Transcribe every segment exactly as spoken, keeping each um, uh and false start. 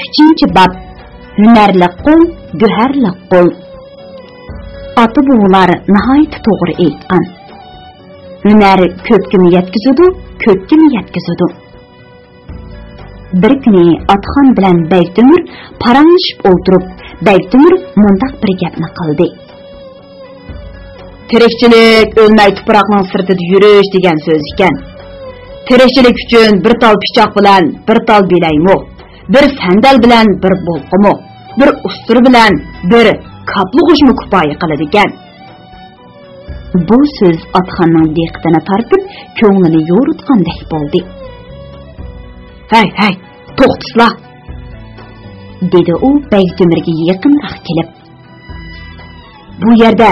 ئۈچىنچى باب. ھۈنەرلىك قول، گۆھەرلىك قول. ئاتا-بوۋىلار ناھايىتى توغرا ئېيتقان. ھۈنەر كۆپكىمۇ يەتكۈزىدۇ، كۆپكىمۇ يەتكۈزىدۇ. بىر كۈنى ئاتىخان بىلەن بەگتۆمۈر پاراڭلىشىپ ئولتۇرۇپ، بەگتۆمۈر مۇنداق بىر گەپنى قىلدى. تىرىكچىلىك ئۆلمەي تۇپراقنىڭ سىرتىدا يۈرۈش دېگەن سۆز ئىكەن. تىرىكچىلىك ئۈچۈن بىر تال پىچاق بىلەن بىر تال بىلەيمۇ، بىر سەندەل بىلەن بىر بولقىمۇ، بىر ئۇستۇرا بىلەن بىر كاپلىغۇچمۇ كۇپايە قىلىدىكەن. بۇ سۆز ئاتىخاننىڭ دىققىتىنى تارتىپ، كۆڭلىنى يورۇتقاندەك بولدى. ھەي، ھەي، توختىسىلا! دېدى ئۇ بەگتۆمۈرگە يېقىنراق كېلىپ. بۇ يەردە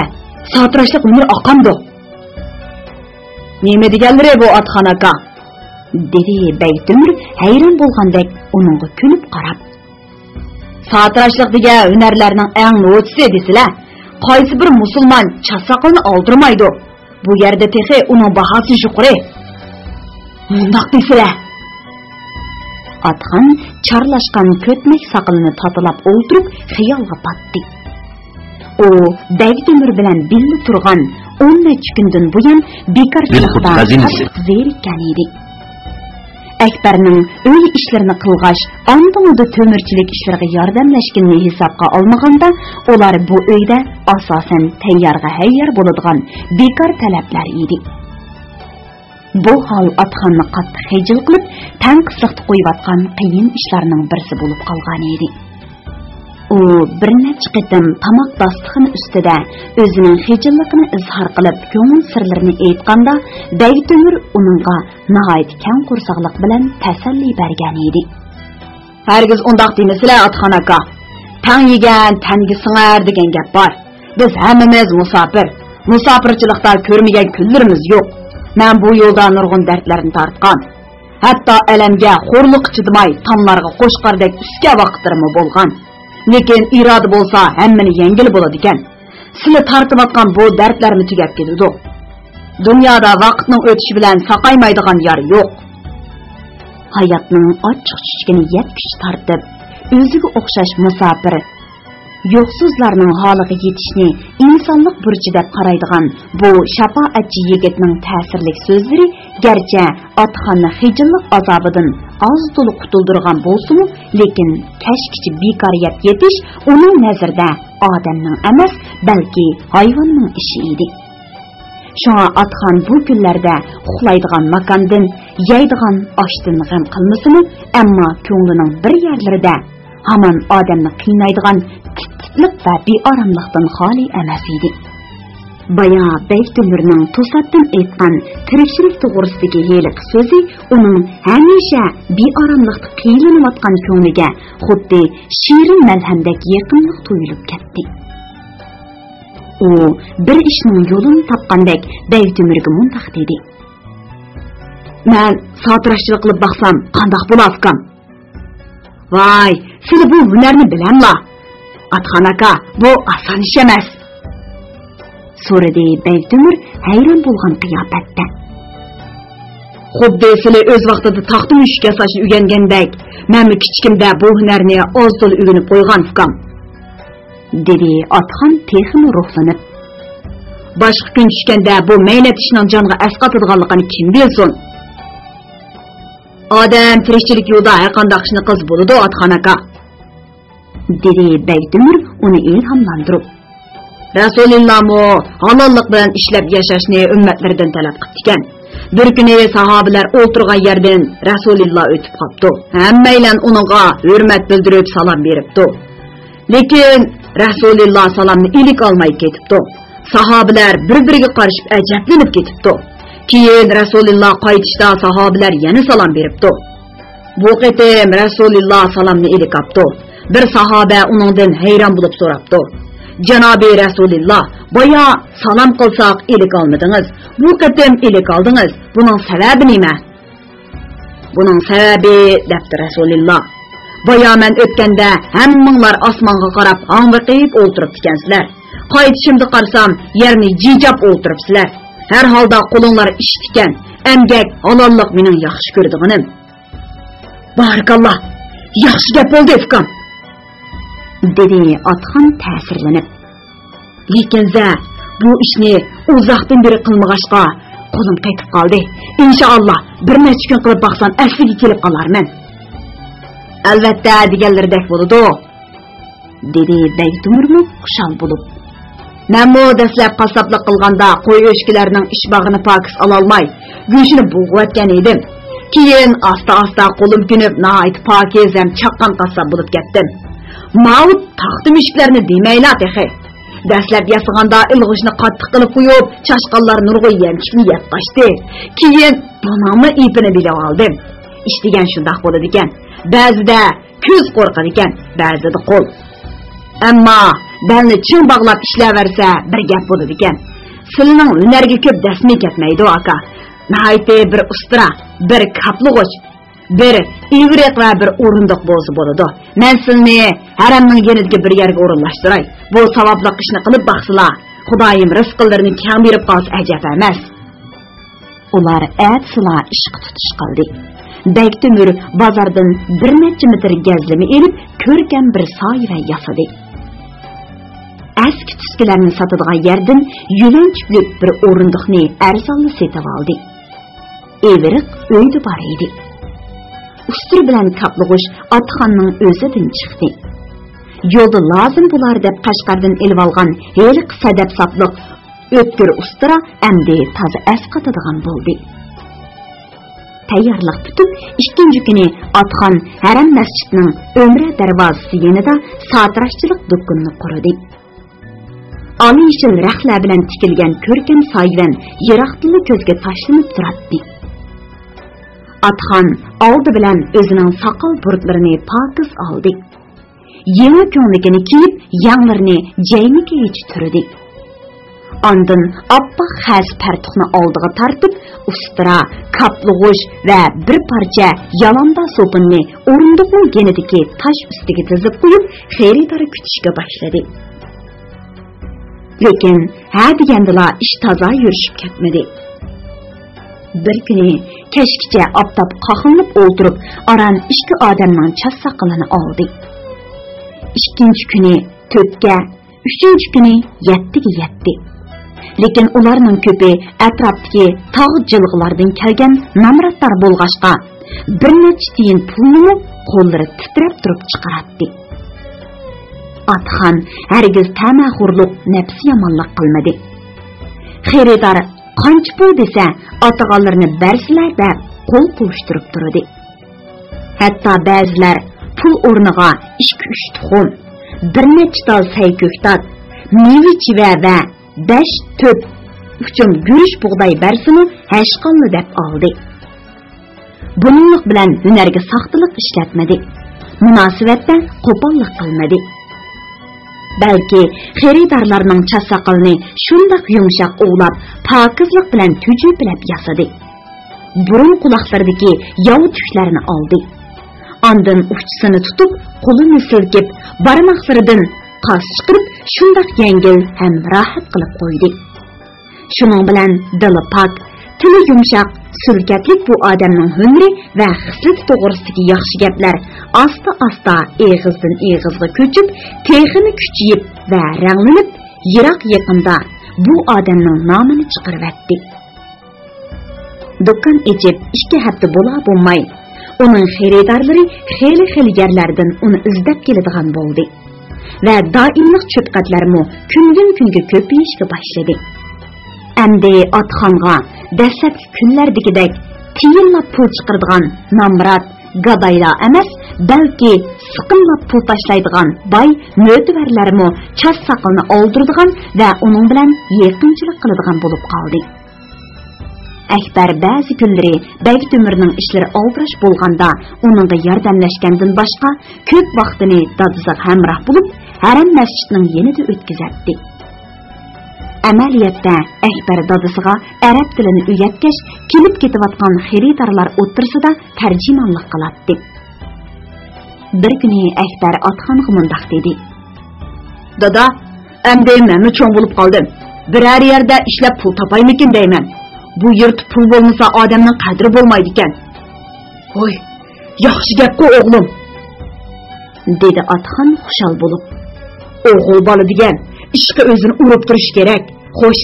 ساتىراشلىق ھۈنىرى ئاقامدۇ؟ نېمە دېگەنلىرى بۇ، ئاتىخان ئاكا؟ دېدى بەگتۆمۈر ھەيران بولغاندەك ئۇنىڭغا كۈلۈپ قاراپ. ساتىراشلىق دېگەن ھۈنەرلەرنىڭ ئەڭ نوچىسى دېسىلە، قايسى بىر مۇسۇلمان چاچ ساقىلىنى ئالدۇرمايدۇ. بۇ يەردە تېخى ئۇنىڭ باھاسى يۇقىرى. مۇنداق دېسىلە. ئاتىخان چارلاشقان كۆتمەك ساقىلىنى تاتىلاپ ئولتۇرۇپ خىيالغا پاتتى. ئۇ بەگتۆمۈر بىلەن بىللە تۇرغان ئون نەچچە كۈندىن بۇيان بىكارچىلىقتا قاتتىق زېرىككەن ئىدى. ئەكبەرنىڭ ئۆي ئىشلىرىنى قىلغاچ، ئاندىمۇدا تۆمۈرچىلىك ئىشلىرىغا ياردەملەشكىنىنى ھېسابقا ئالمىغاندا، ئۇلار بۇ ئۆيدە ئاساسەن تەييارغا ھەييار بولىدىغان بىكار تەلەپلەر ئىدى. بۇ ھال ئاتىخاننى قاتتىق خىجىل قىلىپ، تەڭقىسلىقتا قويۇۋاتقان قىيىن ئىشلارنىڭ بىرسى بولۇپ قالغانىدى. ئۇ بىر نەچچە قېتىم تاماق داستىخىنى ئۈستىدە ئۆزىنىڭ خىجىللىقىنى ئىزھار قىلىپ، كۆڭۈل سىرلىرىنى ئېيتقاندا، بەگتۆمۈر ئۇنىڭغا ناھايىتى كەڭ قورساقلىق بىلەن تەسەللى بەرگەنىدى. ھەرگىز ئۇنداق دېمىسىلە، ئاتىخان ئاكا. تەڭ يېگەن تەنگە سىڭەر دېگەن گەپ بار. بىز ھەممىمىز مۇساپىر. مۇساپىرچىلىقتا كۆرمىگەن كۈنلىرىمىز يوق. مەن بۇ يولدا نۇرغۇن دەردلەرنى تارتقان. ھەتتا ئەلەمگە، خورلۇققا چىدىماي، تاملارغا قوچقاردەك ئۈسكەن ۋاقىتلىرىممۇ بولغان. لېكىن ئىرادە بولسا، ھەممىنى يەڭگىلى بولىدىكەن. سىلى تارتىۋاتقان بۇ دەردلەرمۇ تۈگەپ كېتىدۇ. دۇنيادا ۋاقىتنىڭ ئۆتۈشى بىلەن ساقايمايدىغان يارا يوق. ھاياتنىڭ ئاچچىق-چۈچۈكىنى يەتكۈچە تارتىپ، ئۆزىگە ئوخشاش مۇساپىر، يوقسۇزلارنىڭ ھالىغا يېتىشنى ئىنسانلىق بۇرچى دەپ قارايدىغان بۇ شاپائەتچى يىگىتنىڭ تەسىرلىك سۆزلىرى گەرچە ئاتىخاننى خىجىللىق ئازابىدىن ئاز-تولا قۇتۇلدۇرغان بولسىمۇ، لېكىن كەچكىچە بىكار يەپ يېتىش ئۇنىڭ نەزىرىدە ئادەمنىڭ ئەمەس، بەلكى ھايۋاننىڭ ئىشى ئىدى. شۇڭا ئاتىخان بۇ كۈنلەردە ئۇخلايدىغان ماكاندىن، يەيدىغان ئاشتىن غەم قىلمىسىمۇ، ئەمما كۆڭلىنىڭ بىر يەرلىرىدە ھامان ئادەمنى قىينايدىغان تىت-تىتلىق ۋە بىئاراملىقتىن خالىي ئەمەس ئىدى. بايا بەگتۆمۈرنىڭ توساتتىن ئېيتقان تىرىكچىلىك توغرىسىدىكى ھېلىقى سۆزى ئۇنىڭ ھەمىشە بىئاراملىقتا قىينىلىۋاتقان كۆڭلىگە خۇددى شېرىن مەلھەمدەك يېقىملىق تۇيۇلۇپ كەتتى. ئۇ بىر ئىشنىڭ يولىنى تاپقاندەك بەگتۆمۈرگە مۇنداق دېدى: مەن ساتىراشچىلىق قىلىپ باقسام قانداق بولا، ئۇكام؟ ۋاي، سىلى بۇ ھۈنەرنى بىلەملا؟ ئاتىخان ئاكا، بۇ ئاسان ئىش ئەمەس. سورىدى بەگتۆمۈر ھەيران بولغان قىياپەتتە. خۇددى سىلى ئۆز ۋاقتىدا تاختا مۈشۈك ياساشنى ئۆگەنگەندەك، مەنمۇ كىچىكىمدە بۇ ھۈنەرنى ئاز-تولا ئۆگىنىپ قويغان، ئۇكام. دېدى ئاتىخان تېخىمۇ روھلىنىپ. باشقا كۈن چۈشكەندە بۇ مەينەت ئىشنىڭ جانغا ئەسقاتىدىغانلىقىنى كىم بىلسۇن؟ ئادەم تىرىكچىلىك يولىدا ھەرقانداق ئىشنى قىلسا بولىدۇ، ئاتىخان ئاكا. دېدى بەگتۆمۈر ئۇنى ئىلھاملاندۇرۇپ. رەسۇلىللامۇ ھالاللىق بىلەن ئىشلەپ ياشاشنى ئۈممەتلىرىدىن تەلەپ قىپتىكەن. بىر كۈنى ساھابىلەر ئولتۇرغان يەردىن رەسۇلىللا ئۆتۈپ قاپتۇ. ھەممەيلەن ئۇنىڭغا ھۆرمەت بىلدۈرۈپ سالام بېرىپتۇ. لېكىن رەسۇلىللا سالامنى ئىلىك ئالماي كېتىپتۇ. ساھابىلەر بىر-بىرىگە قارىشىپ ئەجەبلىنىپ كېتىپتۇ. كېيىن رەسۇلىللا قايتىشتا ساھابىلەر يەنە سالام بېرىپتۇ. بۇ قېتىم رەسۇلىللا سالامنى ئىلىك ئاپتۇ. بىر ساھابە ئۇنىڭدىن ھەيران بولۇپ سوراپتۇ: جانابى رەسۇلىللا، بايا سالام قىلساق ئىلىك ئالمىدىڭىز، بۇ قېتىم ئىلىك ئالدىڭىز، بۇنىڭ سەۋەبى نېمە؟ بۇنىڭ سەۋەبى، دەپتۇ رەسۇلىللا، بايا مەن ئۆتكەندە ھەممىڭلار ئاسمانغا قاراپ ھاڭۋېقىپ ئولتۇرۇپتىكەنسىلەر. قايتىشىمدا قارىسام، يەرنى جىجاپ ئولتۇرۇپسىلەر. ھەر ھالدا قولۇڭلار ئىشتىكەن، ئەمگەك، ھالاللىق مېنىڭ ياخشى كۆرىدىغىنىم. بارىكاللا، ياخشى گەپ بولدى، ئۇكام، دېدى ئاتخان تەسىرلىنىپ. لېكىن زە، بۇ ئىشنى ئۇزاقتىن بېرى قىلمىغاچقا، قولۇم قېتىپ قالدى. ئىنشائاللا، بىر نەچچە كۈن قىلىپ باقسام، ئەسلىگە كېلىپ قالارمەن. ئەلۋەتتە، دېگەنلىرىدەك بولىدۇ، دېدى بەگتۆمۈرمۇ خۇشال بولۇپ. مەنمۇ دەسلەپ قاسساپلىق قىلغاندا، قوي ئۆچكىلەرنىڭ ئىچ باغرىنى پاكىز ئالالماي، گۆشىنى بۇلغىۋەتكەن ئىدىم. كېيىن ئاستا-ئاستا قولۇم كۆنۈپ، ناھايىتى پاكىز ھەم چاققان قاسساپ بولۇپ كەتتىم. ماۋۇ تاختا مۈشۈكلەرنى دېمەيلا تېخى. دەسلەپ ياسىغاندا ئىلغۇشنى قاتتىق قىلىپ قويۇپ، چاشقانلار نۇرغۇن يەمچۈكنى يەپ قاچتى. كېيىن بۇنىڭمۇ ئېپىنى بىلىۋالدىم. ئىش دېگەن شۇنداق بولىدىكەن. بەزىدە كۆز قورقىدىكەن، بەزىدە قول. ئەمما بەلنى چىڭ باغلاپ ئىشلەۋەرسە، بىر گەپ بولىدىكەن. سىلىنىڭ ھۈنەرگە كۆپ دەسمى كەتمەيدۇ، ئاكا. ناھايىتى بىر ئۇسترا، بىر كاپلىغۇچ، بىر ئىۋرىق ۋە بىر ئورۇندۇق بولسا بولىدۇ. مەن سىلىنى ھەرەمنىڭ يېنىدىكى بىر يەرگە ئورۇنلاشتۇراي. بۇ ساۋابلىق ئىشنى قىلىپ باقسىلا، خۇدايىم رىزقىلىرىنى كەڭ بېرىپ قالسا ئەجەب ئەمەس. ئۇلار ئەتىسىلا ئىشقا تۇتۇشقانىدى. بەگتۆمۈر بازاردىن بىر نەچچە مېتىر گەزلىمە ئېلىپ، كۆركەم بىر سايىۋەن ياسىدى. ئەسكى تۈسكىلەرنى ساتىدىغان يەردىن يۆلەنچۈكلۈك بىر ئورۇندۇقنى ئەرزانلا سېتىۋالدى. ئىۋرىق ئۆيدە بار ئىدى. ئۇسترا بىلەن كاپلىغۇچ ئاتخاننىڭ ئۆزىدىن چىقتى. يولدا لازىم بولار دەپ قەشقەردىن ئېلىۋالغان ھېلىقى سەدەپ ساپلىق ئۆتكۈر ئۇسترا ئەمدى تازا ئەسقاتىدىغان بولدى. تەييارلىق پۈتۈپ، ئىككىنچى كۈنى ئاتخان ھەرەم مەسچىتنىڭ ئۆمرە دەرۋازىسى يېنىدا ساتىراشچىلىق دۇكىنىنى قۇردى. ئالا يېشىل رەختلەر بىلەن تىكىلگەن كۆركەم سايىۋەن يىراقتىنلا كۆزگە تاشلىنىپ تۇراتتى. ئاتخان ئالدى بىلەن ئۆزىنىڭ ساقال بۇرۇتلىرىنى پاكىز ئالدى. يېڭى كۆڭلىكىنى كىيىپ، يەڭلىرىنى جەينىكىگىچە تۈرىدى. ئاندىن ئاپئاق خەس پەرتۇقنى ئالدىغا تارتىپ، ئۇسترا، كاپلىغۇچ ۋە بىر پارچە يالاندا سوپۇننى ئورۇندۇقنىڭ يېنىدىكى تاش ئۈستىگە تىزىپ قويۇپ، خېرىدار كۈتۈشكە باشلىدى. لېكىن ھە دېگەندىلا ئىش تازا يۈرۈشۈپ كەتمىدى. بىر كۈنى كەچكىچە ئاپتاپ قاقلىنىپ ئولتۇرۇپ، ئاران ئىككى ئادەمنىڭ چاچ ساقىلىنى ئالدى. ئىككىنچى كۈنى تۆتكە، ئۈچىنچى كۈنى يەتتىگە يەتتى. لېكىن ئۇلارنىڭ كۆپى ئەتراپتىكى تاغ جىلغىلاردىن كەلگەن نامراتلار بولغاچقا، بىر نەچچە تىيىن پۇلنىمۇ قوللىرى تىترەپ تۇرۇپ چىقىراتتى. ئاتخان ھەرگىز تەمەخورلۇق، نەپسى يامانلىق قىلمىدى. خېرىدار قانچە پۇل دېسە، ئاتىغانلىرىنى بەرسىلە دەپ قول قوۋۇشتۇرۇپ تۇردى. ھەتتا بەزىلەر پۇل ئورنىغا ئىككى-ئۈچ تۇخۇم، بىر نەچچە تال سەي كۆكتات، مېۋە-چىۋە ۋە بەش تۆت ئۇچۇم گۈرۈچ بۇغداي بەرسىمۇ، ھەشقاللا دەپ ئالدى. بۇنىڭلىق بىلەن ھۈنەرگە ساختىلىق ئىشلەتمىدى، مۇناسىۋەتتە قوپاللىق قىلمىدى. بەلكى خېرىدارلارنىڭ چاچ ساقىلىنى شۇنداق يۇمشاق ئوۋلاپ، پاكىزلىق بىلەن تۈجۈپىلەپ ياسىدى. بۇرۇن قۇلاقلىرىدىكى ياۋا تۈكلەرنى ئالدى. ئاندىن ئۇچىسىنى تۇتۇپ، قولىنى سىلكىپ، بارماقلىرىدىن قاز چىقىرىپ، شۇنداق يەڭگىل ھەم راھەت قىلىپ قويدى. شۇنىڭ بىلەن دىلى پاك، تىلى يۇمشاق، سۈلكەتلىك بۇ ئادەمنىڭ ھۈنىرى ۋە خىسلىتى توغرىسىدىكى ياخشى گەپلەر ئاستا-ئاستا ئېغىزدىن ئېغىزغا كۆچۈپ، تېخىمۇ كۈچىيىپ ۋە رەڭلىنىپ، يىراق-يېقىندا بۇ ئادەمنىڭ نامىنى چىقىرىۋەتتى. دۇكان ئېچىپ ئىككى ھەپتە بولا-بولماي، ئۇنىڭ خېرىدارلىرى خېلى-خېلى يەرلەردىن ئۇنى ئىزدەپ كېلىدىغان بولدى ۋە دائىملىق چۆپقەتلەرمۇ كۈندىن-كۈنگە كۆپىيىشكە باشلىدى. ئەمدى ئاتخانغا دەسلەپكى كۈنلەردىكىدەك تىيىنلاپ پۇل چىقىرىدىغان نامرات، گادايلا ئەمەس، بەلكى سىقىملاپ پۇل تاشلايدىغان باي مۆتىۋەرلەرمۇ چاچ ساقىلىنى ئالدۇرىدىغان ۋە ئۇنىڭ بىلەن يېقىنچىلىق قىلىدىغان بولۇپ قالدى. ئەكبەر بەزى كۈنلىرى بەگتۆمۈرنىڭ ئىشلىرى ئالدىراش بولغاندا، ئۇنىڭغا ياردەملەشكەندىن باشقا، كۆپ ۋاقتىنى دادىسىغا ھەمراھ بولۇپ، ھەرەم مەسچىتنىڭ يېنىدا ئۆتكۈزەتتى. ئەمەلىيەتتە، ئەكبەر دادىسىغا ئەرەب تىلىنى ئۆگەتكەچ، كېلىپ-كېتىۋاتقان خېرىدارلار ئوتتۇرىسىدا تەرجىمانلىق قىلاتتى. بىر كۈنى ئەكبەر ئاتخانغا مۇنداق دېدى: «دادا، ئەمدى مەنمۇ چوڭ بولۇپ قالدىم. بىرەر يەردە ئىشلەپ پۇل تاپايمىكىن دەيمەن. بۇ يۇرتتا پۇل بولمىسا، ئادەمنىڭ قەدرى بولمايدىكەن.» «ھوي، ياخشى گەپقۇ، ئوغلۇم. دېدى ئاتخان خۇشال بولۇپ. ئوغۇل بالا دېگەن ئىشقا ئۆزىنى ئۇرۇپ تۇرۇشى كېرەك. خوش،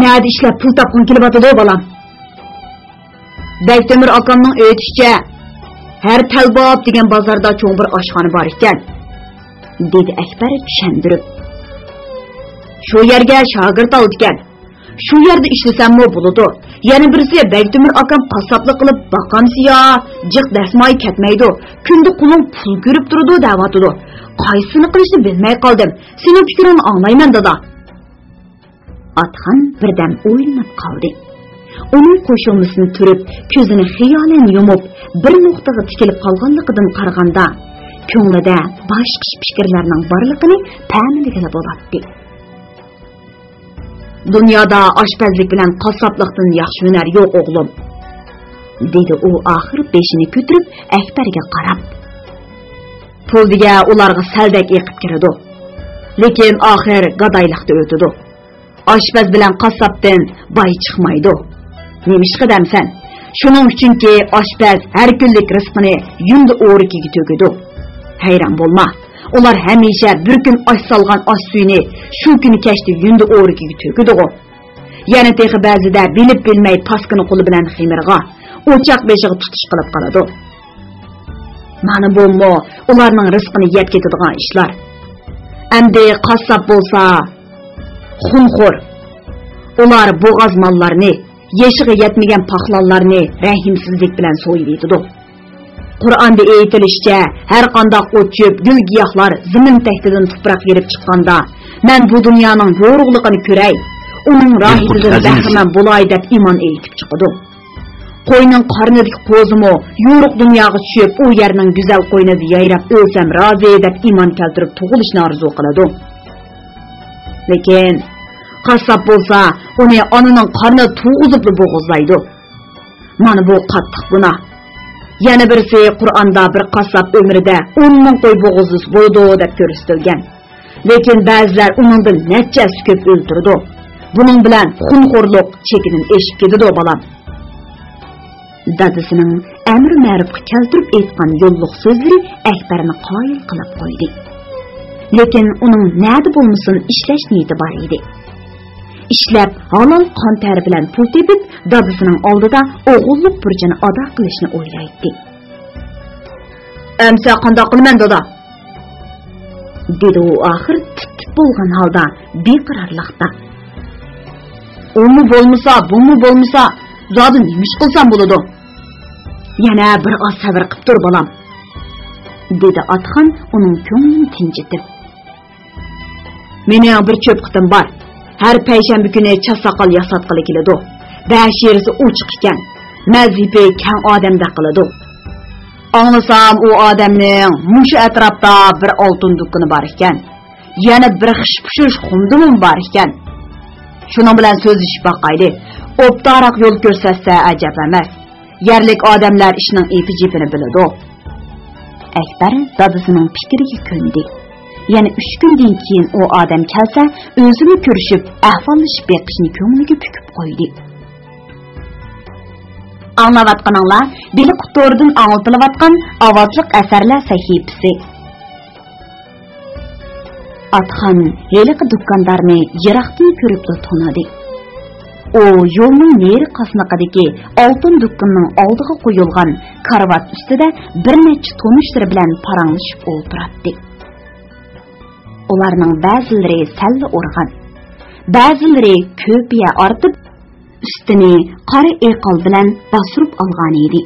نەدە ئىشلەپ پۇل تاپقۇڭ كېلىۋاتىدۇ، بالام؟ بەگتۆمۈر ئاكامنىڭ ئېيتىشىچە، ھەر تەلباب دېگەن بازاردا چوڭ بىر ئاشخانا بار ئىكەن، دېدى ئەكبەر چۈشەندۈرۈپ. شۇ يەرگە شاگىرت ئالىدىكەن. شۇ يەردە ئىشلىسەممۇ بولىدۇ. يەنە بىرسى، بەگتۆمۈر ئاكام قاسساپلىق قىلىپ باقامسىيا، جىق دەسمايى كەتمەيدۇ. كۈندە قولۇڭ پۇل كۆرۈپ تۇرىدۇ دەۋاتىدۇ. قايسىسىنى قىلىشنى بىلمەي قالدىم. سېنىڭ پىكرىڭنى ئاڭلايمەن، دادا. ئاتخان بىردەم ئويلىنىپ قالدى. ئۇنىڭ قوشۇلمىسىنى تۈرۈپ، كۆزىنى خىيالەن يۇمۇپ، بىر نۇقتىغا تىكىلىپ قالغانلىقىدىن قارىغاندا، كۆڭلىدە باشقىچە پىكىرلەرنىڭ بارلىقىنى پەملىگىلى بولاتتى. دۇنيادا ئاشپەزلىك بىلەن قاسساپلىقتىن ياخشى ھۈنەر يوق، ئوغلۇم، دېدى ئۇ ئاخىر بېشىنى كۆتۈرۈپ ئەكبەرگە قاراپ. پۇل دېگەن ئۇلارغا سەلدەك ئېقىپ كىرىدۇ. لېكىن ئاخىر گادايلىقتا ئۆتىدۇ. ئاشپەز بىلەن قاسساپتىن باي چىقمايدۇ. نېمىشقا دەمسەن؟ شۇنىڭ ئۈچۈنكى ئاشپەز ھەر كۈنلۈك رىزقىنى يۇندى ئورىكىگە تۆكىدۇ. ھەيران بولما، ئۇلار ھەمىشە بىر كۈن ئاش سالغان ئاش سۈيىنى شۇ كۈنى كەچتە يۇندى ئورىكىگە تۆكىدىغۇ. يەنە تېخى بەزىدە بىلىپ بىلمەي پاسكىنا قولى بىلەن خېمىرغا، ئوچاق بېشىغا تۇتۇش قىلىپ قالىدۇ. مانا بۇمۇ ئۇلارنىڭ رىزقىنى يەپ كېتىدىغان ئىشلار. ئەمدى قاسساپ بولسا خۇنخور. ئۇلار بوغاز ماللارنى، يېشىغا يەتمىگەن پاقلانلارنى رەھىمسىزلىك بىلەن سويۇۋېتىدۇ. قۇرئاندا ئېيتىلىشىچە، ھەر قانداق ئوت-چۆپ، گۈل-گىياھلار زېمىن تەكتىدىن تۇپراق يېرىپ چىققاندا، مەن بۇ دۇنيانىڭ يورۇقلۇقىنى كۆرەي، ئۇنىڭ راھىتىدىن بەھرىمەن بولاي دەپ ئىمان ئېيتىپ چىقىدۇ. قوينىڭ قارنىدىكى قوزىمۇ يورۇق دۇنياغا چۈشۈپ، ئۇ يەرنىڭ گۈزەل قوينىدا يايراپ ئۆلسەم رازى دەپ ئىمان كەلتۈرۈپ تۇغۇلۇشنى ئارزۇ قىلىدۇ. لېكىن قاسساپ بولسا ئۇنى ئانىنىڭ قارنىدا تۇغۇزۇپلا بوغۇزلايدۇ. مانا بۇ قاتتىق گۇناھ. يەنە بىرسى، قۇرئاندا بىر قاسساپ ئۆمرىدە ئون مىڭ قوي بوغۇزلىسا بولىدۇ دەپ كۆرسىتىلگەن. لېكىن بەزىلەر ئۇنىڭدىن نەچچە ھەسسە كۆپ ئۆلتۈرىدۇ. بۇنىڭ بىلەن خۇنخورلۇق چېكىدىن ئېشىپ كېتىدۇ، بالام. دادىسىنىڭ ئەمرى مەرۇپقا كەلتۈرۈپ ئېيتقان يوللۇق سۆزلىرى ئەكبەرنى قايىل قىلىپ قويدى. لېكىن ئۇنىڭ نەدە بولمىسۇن ئىشلەش نىيىتى بار ئىدى. ئىشلەپ، ھالال قان تەرى بىلەن پۇل تېپىپ، دادىسىنىڭ ئالدىدا ئوغۇللۇق بۇرچىنى ئادا قىلىشنى ئويلايتتى. ئەمسە قانداق قىلىمەن، دادا؟ دېدى ئۇ ئاخىر تىپ-تىپ بولغان ھالدا، بىقارارلىقتا. ئۇمۇ بولمىسا، بۇمۇ بولمىسا، زادى نېمە ئىش قىلسام بولىدۇ؟ يەنە بىر ئاز سەۋر قىپ تۇر، بالام، دېدى ئاتخان ئۇنىڭ كۆڭلىنى تىنچىتىپ. مېنىڭ بىر چۆپقىتىم بار. ھەر پەيشەنبە كۈنى چاچ ساقال ياساتقىلى كېلىدۇ. بەشىرىسى ئوچۇق ئىكەن. مەزھىپى كەڭ ئادەمدەك قىلىدۇ. ئاڭلىسام، ئۇ ئادەمنىڭ مۇشۇ ئەتراپتا بىر ئالتۇن دۇكىنى بار ئىكەن. يەنە بىر خىش پۇشۇش خۇمدىمۇ بار ئىكەن. شۇنىڭ بىلەن سۆزلىشىپ باقايلى. ئوبدانراق يول كۆرسەتسە ئەجەب ئەمەس. يەرلىك ئادەملەر ئىشنىڭ ئېپى-جېپىنى بىلىدۇ. ئەكبەر دادىسىنىڭ پىكرىگە كۆندى. يەنە ئۈچ كۈندىن كېيىن ئۇ ئادەم كەلسە، ئۆزىمۇ كۆرۈشۈپ، ئەھۋاللىشىپ بېقىشنى كۆڭلىگە پۈكۈپ قويدى. ئاڭلاۋاتقىنىڭلار بېلىق تورىدىن ئاڭلىتىلىۋاتقان ئاۋازلىق ئەسەرلەر سەھىپىسى. ئاتخان ھېلىقى دۇكاندارنى يىراقتىن كۆرۈپلا تونۇدى. ئۇ يولنىڭ نېرى قاسنىقىدىكى ئالتۇن دۇكىنىنىڭ ئالدىغا قويۇلغان كارىۋات ئۈستىدە بىر نەچچە تونۇشلىرى بىلەن پاراڭلىشىپ ئولتۇراتتى. ئۇلارنىڭ بەزىلىرى سەللە ئورىغان، بەزىلىرى كۆپىيە ئارتىپ، ئۈستىنى قارا ئېقال بىلەن باستۇرۇپ ئالغان ئىدى.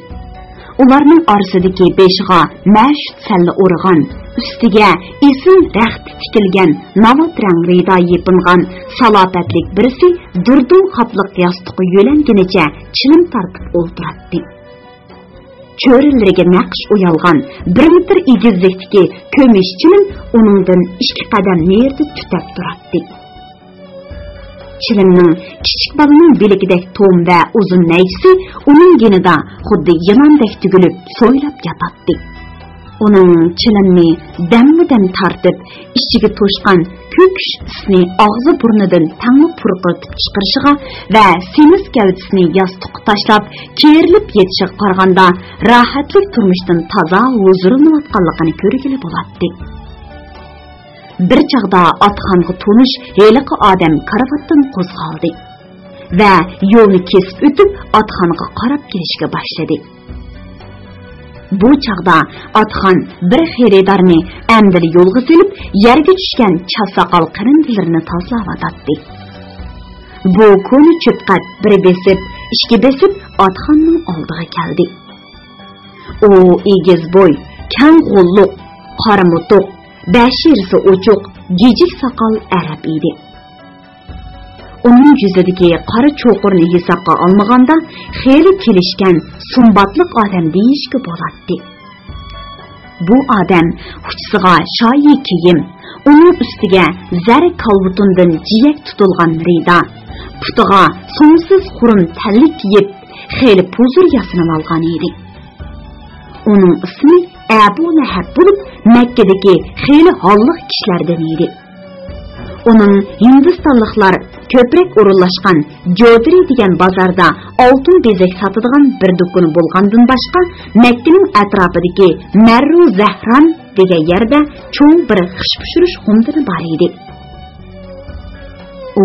ئۇلارنىڭ ئارىسىدىكى بېشىغا مەشۇت سەللە ئورىغان، ئۈستىگە ئېسىل رەختە تىكىلگەن ناۋات رەڭ رىدا يېپىنغان سالاپەتلىك بىرسى دۇردۇن قاپلىق ياستۇققا يۆلەنگىنىچە چىلىم تارتىپ ئولتۇراتتى. چۆرىلىرىگە نەقىش ئويالغان بىر مېتىر ئېگىزلىكتىكى كۈمۈش چىلىم ئۇنىڭدىن ئىككى قەدەم نېرىدا تۈتەپ تۇراتتى. چىلىمنىڭ كىچىك بالىنىڭ بىلىكىدەك توم ۋە ئۇزۇن نەيچىسى ئۇنىڭ يېنىدا خۇددى يىلاندەك تۈگۈلۈپ سويلاپ ياتاتتى. ئۇنىڭ چىلىمنى دەممۇ دەم تارتىپ، ئىچىگە توشقان كۆكۈش ئىسنى ئاغزى-بۇرنىدىن تەڭلا پۇرقىرىتىپ چىقىرىشىغا ۋە سېمىز گەۋدىسىنى ياستۇققا تاشلاپ، كېرىلىپ يېتىشىغا قارىغاندا، راھەتلىك تۇرمۇشتىن تازا ھۇزۇرلىنىۋاتقانلىقىنى كۆرگىلى بولاتتى. بىر چاغدا ئاتخانغا تونۇش ھېلىقى ئادەم كارىۋاتتىن قوزغالدى ۋە يولنى كېسىپ ئۆتۈپ، ئاتخانغا قاراپ كېلىشكە باشلىدى. بۇ چاغدا ئاتخان بىر خېرىدارنى ئەمدىلا يولغا سېلىپ، يەرگە چۈشكەن چاچ ساقال قېرىندىلىرىنى تازىلاۋاتاتتى. بۇ كونا چۆپقەت بىر بېسىپ، ئىككى بېسىپ ئاتخاننىڭ ئالدىغا كەلدى. ئۇ ئېگىز بوي، كەڭ غوللۇق، قارا موتۇق، بەشىرىسى ئوچۇق، گىجىك ساقال ئەرەب ئىدى. ئۇنىڭ يۈزىدىكى قارا چوقۇرنى ھېسابقا ئالمىغاندا، خېلى كېلىشكەن سۇمباتلىق ئادەم دېيىشكە بولاتتى. بۇ ئادەم ئۇچىسىغا شايى كىيىم، ئۇنىڭ ئۈستىگە زەر كالۋۇتۇندىن جىيەك تۇتۇلغان رىدا، پۇتىغا سۇڭسىز خۇرۇم تەللىك كىيىپ، خېلى پۇزۇر ياسىنىۋالغان ئىدى. ئۇنىڭ ئىسمى ئەبۇ لەھەب بولۇپ، مەككىدىكى خېلى ھاللىق كىشىلەردىن ئىدى. ئۇنىڭ ھىندىستانلىقلار كۆپرەك ئورۇنلاشقان جودرى دېگەن بازاردا ئالتۇن بېزەك ساتىدىغان بىر دۇكىنى بولغاندىن باشقا، مەككىنىڭ ئەتراپىدىكى مەررۇ زەھران دېگەن يەردە چوڭ بىر خىش پىشۇرۇش خۇمدىنى بار ئىدى. ئۇ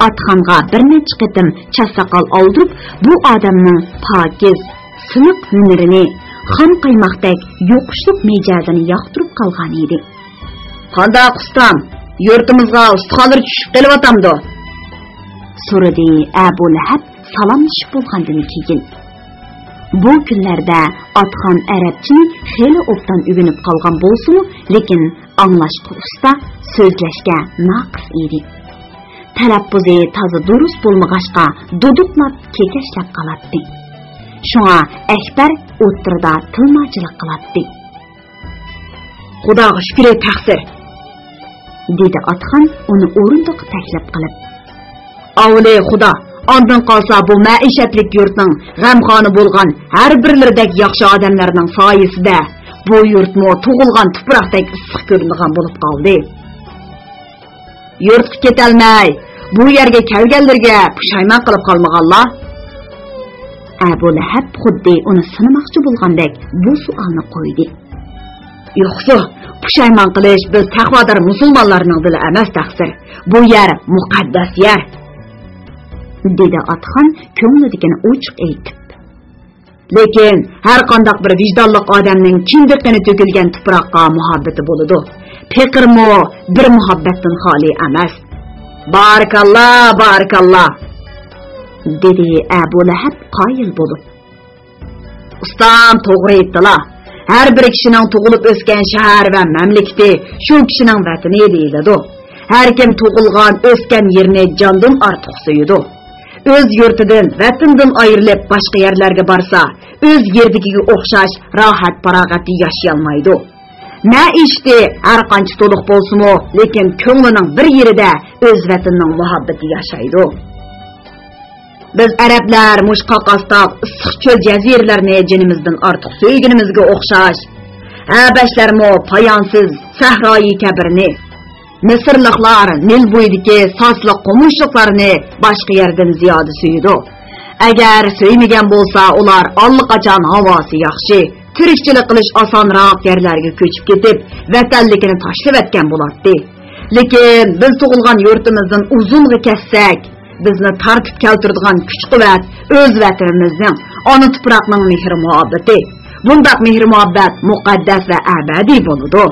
ئاتخانغا بىر نەچچە قېتىم چاچ ساقال ئالدۇرۇپ، بۇ ئادەمنىڭ پاكىز، سىلىق ھۈنىرىنى، خام قايماقتەك يۇقۇشلۇق مىجەزىنى ياقتۇرۇپ قالغان ئىدى. «قانداق ئۇستام، يۇرتىمىزغا ئۇستىخانلىرى چۈشۈپ قېلىۋاتامدۇ؟» سورىدى ئەبۇ لەھەب سالاملىشىپ بولغاندىن كېيىن. بۇ كۈنلەردە ئاتخان ئەرەبچىنى خېلى ئوبدان ئۆگىنىپ قالغان بولسىمۇ، لېكىن ئاڭلاشقا ئۇستا، سۆزلەشكە ناقىس ئىدى. تەلەپپۇزى تازا دۇرۇس بولمىغاچقا، دۇدۇقلاپ، كېكەچلەپ قالاتتى. شۇڭا ئەكبەر ئوتتۇرىدا تىلماچىلىق قىلاتتى. «خۇداغا شۈكرى، تەقسىر!» دېدى ئاتخان ئۇنى ئورۇندۇققا تەكلىپ قىلىپ. «ئاۋۋىلى خۇدا، ئاندىن قالسا بۇ مەئىشەتلىك يۇرتنىڭ غەمخورى بولغان ھەر بىرلىرىدەك ياخشى ئادەملەرنىڭ سايىسىدە بۇ يۇرتمۇ تۇغۇلغان تۇپراقتەك ئىسسىق كۆرۈنىدىغان بولۇپ قالدى. يۇرتقا كېتەلمەي، بۇ يەرگە كەلگەنلىرىگە پۇشايمان قىلىپ قالمىغانلا؟» ئەبۇ لەھەب خۇددى ئۇنى سىنىماقچى بولغاندەك بۇ سوئالنى قويدى. «يوقسۇ، پۇشايمان قىلىش بىز تەقۋادار مۇسۇلمانلارنىڭ دىلى ئەمەس، تەقسىر. بۇ يەر مۇقەددەس يەر»، دېدى ئاتخان كۆڭلىدىكىنى ئوچۇق ئېيتىپ. «لېكىن ھەر قانداق بىر ۋىجدانلىق ئادەمنىڭ كىندىك قېنى تۆكۈلگەن تۇپراققا مۇھەببىتى بولىدۇ. پېقىرمۇ بىر مۇھەببەتتىن خالىي ئەمەس.» «بارىكاللا، بارىكاللا!» دېدى ئەبۇ لەھەب قايىل بولۇپ. «ئۇستام توغرا ئېيتتىلا. ھەر بىر كىشىنىڭ تۇغۇلۇپ ئۆسكەن شەھەر ۋە مەملىكىتى شۇ كىشىنىڭ ۋەتىنى دېيىلىدۇ. ھەر كىم تۇغۇلغان، ئۆسكەن يېرىنى جاندىن ئارتۇق سۆيىدۇ. ئۆز يۇرتىدىن، ۋەتىنىدىن ئايرىلىپ باشقا يەرلەرگە بارسا، ئۆز يېرىدىكىگە ئوخشاش راھەت-پاراغەتتە ياشىيالمايدۇ. مەئىشىتى ھەر قانچە تولۇق بولسىمۇ، لېكىن كۆڭلىنىڭ بىر يېرىدە ئۆز ۋەتىنىنىڭ مۇھەببىتى ياشايدۇ. بىز ئەرەبلەر مۇشۇ قاقاستاق ئىسسىق چۆل جەزىرىلەرنى جېنىمىزدىن ئارتۇق سۆيگىنىمىزگە ئوخشاش، ھەبەشلەرمۇ پايانسىز سەھرايى كەبىرنى، مىسىرلىقلار نىل بويىدىكى ساسلىق قومۇشلۇقلارنى باشقا يەردىن زىيادە سۆيىدۇ. ئەگەر سۆيمىگەن بولسا، ئۇلار ئاللىقاچان ھاۋاسى ياخشى، تىرىكچىلىك قىلىش ئاسانراق يەرلەرگە كۆچۈپ كېتىپ، ۋەتەنلىكىنى تاشلىۋەتكەن بولاتتى. لېكىن بىز تۇغۇلغان يۇرتىمىزدىن ئۇزۇنغا كەتسەك، بىزنى تارتىپ كەلتۈرىدىغان كۈچ-قۇۋۋەت ئۆز ۋەتىنىمىزنىڭ، ئانا تۇپراقنىڭ مېھرى-مۇھەببىتى. بۇنداق مېھرى-مۇھەببەت مۇقەددەس ۋە ئەبەدىي بولىدۇ.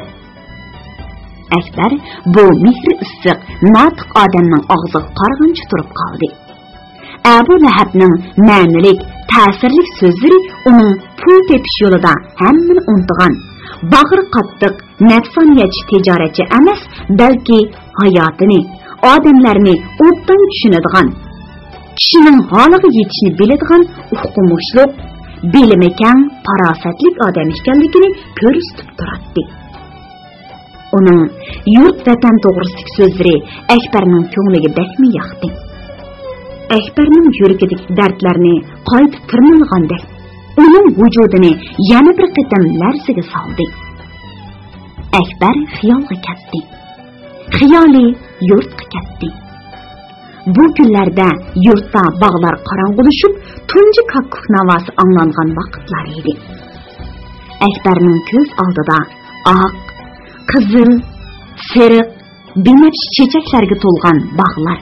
ئەكبەر بۇ مېھرى ئىسسىق، ناتىق ئادەمنىڭ ئاغزىغا قارىغىنىچە تۇرۇپ قالدى. ئەبۇ لەھەبنىڭ مەنىلىك، تەسىرلىك سۆزلىرى ئۇنىڭ پۇل تېپىش يولىدا ھەممىنى ئۇنتۇغان، باغرى قاتتىق، نەپسانىيەتچى تىجارەتچى ئەمەس، بەلكى ھاياتىنى، ئادەملەرنى ئوبدان چۈشىنىدىغان، كىشىنىڭ ھالىغا يېتىشنى بىلىدىغان ئۇقمۇشلۇق، بىلىمى كەڭ، پاراسەتلىك ئادەم ئىكەنلىكىنى كۆرسىتىپ تۇراتتى. ئۇنىڭ يۇرت-ۋەتەن توغرىسىدىكى سۆزلىرى ئەكبەرنىڭ كۆڭلىگە بەكمۇ ياقتى. ئەكبەرنىڭ يۈرىكىدىكى دەردلەرنى قايتا تىرمىلىغاندەك، ئۇنىڭ ۋۇجۇدىنى يەنە بىر قېتىم لەرزىگە سالدى. ئەكبەر خىيالغا كەتتى. خىيالىي يۇرتقا كەتتى. بۇ كۈنلەردە يۇرتتا باغلار قاراڭغۇلىشىپ، تۇنجى كاككۇك ناۋاسى ئاڭلانغان ۋاقىتلار ئىدى. ئەكبەرنىڭ كۆز ئالدىدا ئاق، قىزىل، سېرىق، بىنەپشە چېچەكلەرگە تولغان باغلار،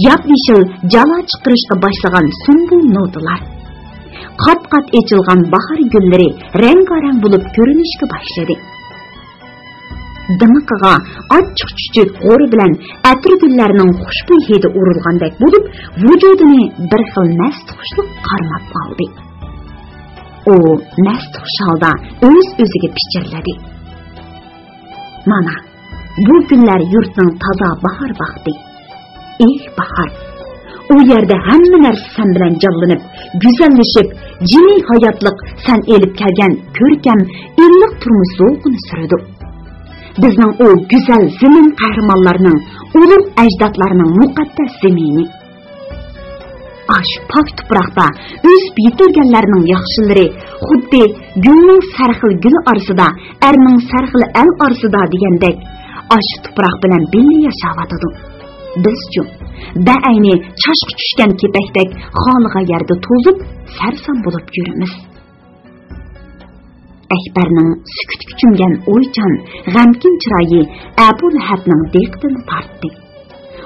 ياپيېشىل جالا چىقىرىشقا باشلىغان سۇمبۇل نوتىلار، قات-قات ئېچىلغان باھار گۈللىرى رەڭگارەڭ بولۇپ كۆرۈنۈشكە باشلىدى. دىمىقىغا ئاچچىق چۈچۈك غورى بىلەن ئەتىرگۈللەرنىڭ خۇشبۇي ھىدى ئۇرۇلغاندەك بولۇپ، ۋۇجۇدىنى بىر خىل مەستخۇشلۇق قارماپ ئالدى. ئۇ مەستخۇش ھالدا ئۆز-ئۆزىگە پىچىرلىدى: «مانا، بۇ كۈنلەر يۇرتنىڭ تازا باھار ۋاقتى. ئېھ، باھار! ئۇ يەردە ھەممە نەرسە سەن بىلەن جانلىنىپ، گۈزەللىشىپ، جىمى ھاياتلىق سەن ئېلىپ كەلگەن كۆركەم، ئىللىق تۇرمۇش زوقىنى سۈرىدۇ. بىزنىڭ ئۇ گۈزەل زېمىن قەھرىمانلارنىڭ، ئۇلۇغ ئەجدادلارنىڭ مۇقەددەس زېمىنى. ئاشۇ پاك تۇپراقتا ئۆسۈپ يېتىلگەنلەرنىڭ ياخشىلىرى خۇددى گۈلنىڭ سەرخىل گۈل ئارىسىدا، ئەرنىڭ سەرخىل ئەل ئارىسىدا دېگەندەك، ئاشۇ تۇپراق بىلەن بىللە ياشاۋاتىدۇ. بىزچۇ، بەئەينى چاشقا چۈشكەن كېپەكتەك خالىغان يەردە توزۇپ، سەرسان بولۇپ يۈرىمىز.» ئەكبەرنىڭ سۈكۈتكە چۆمگەن ئويچان، غەمكىن چىرايى ئەبۇ لەھەبنىڭ دىققىتىنى تارتتى.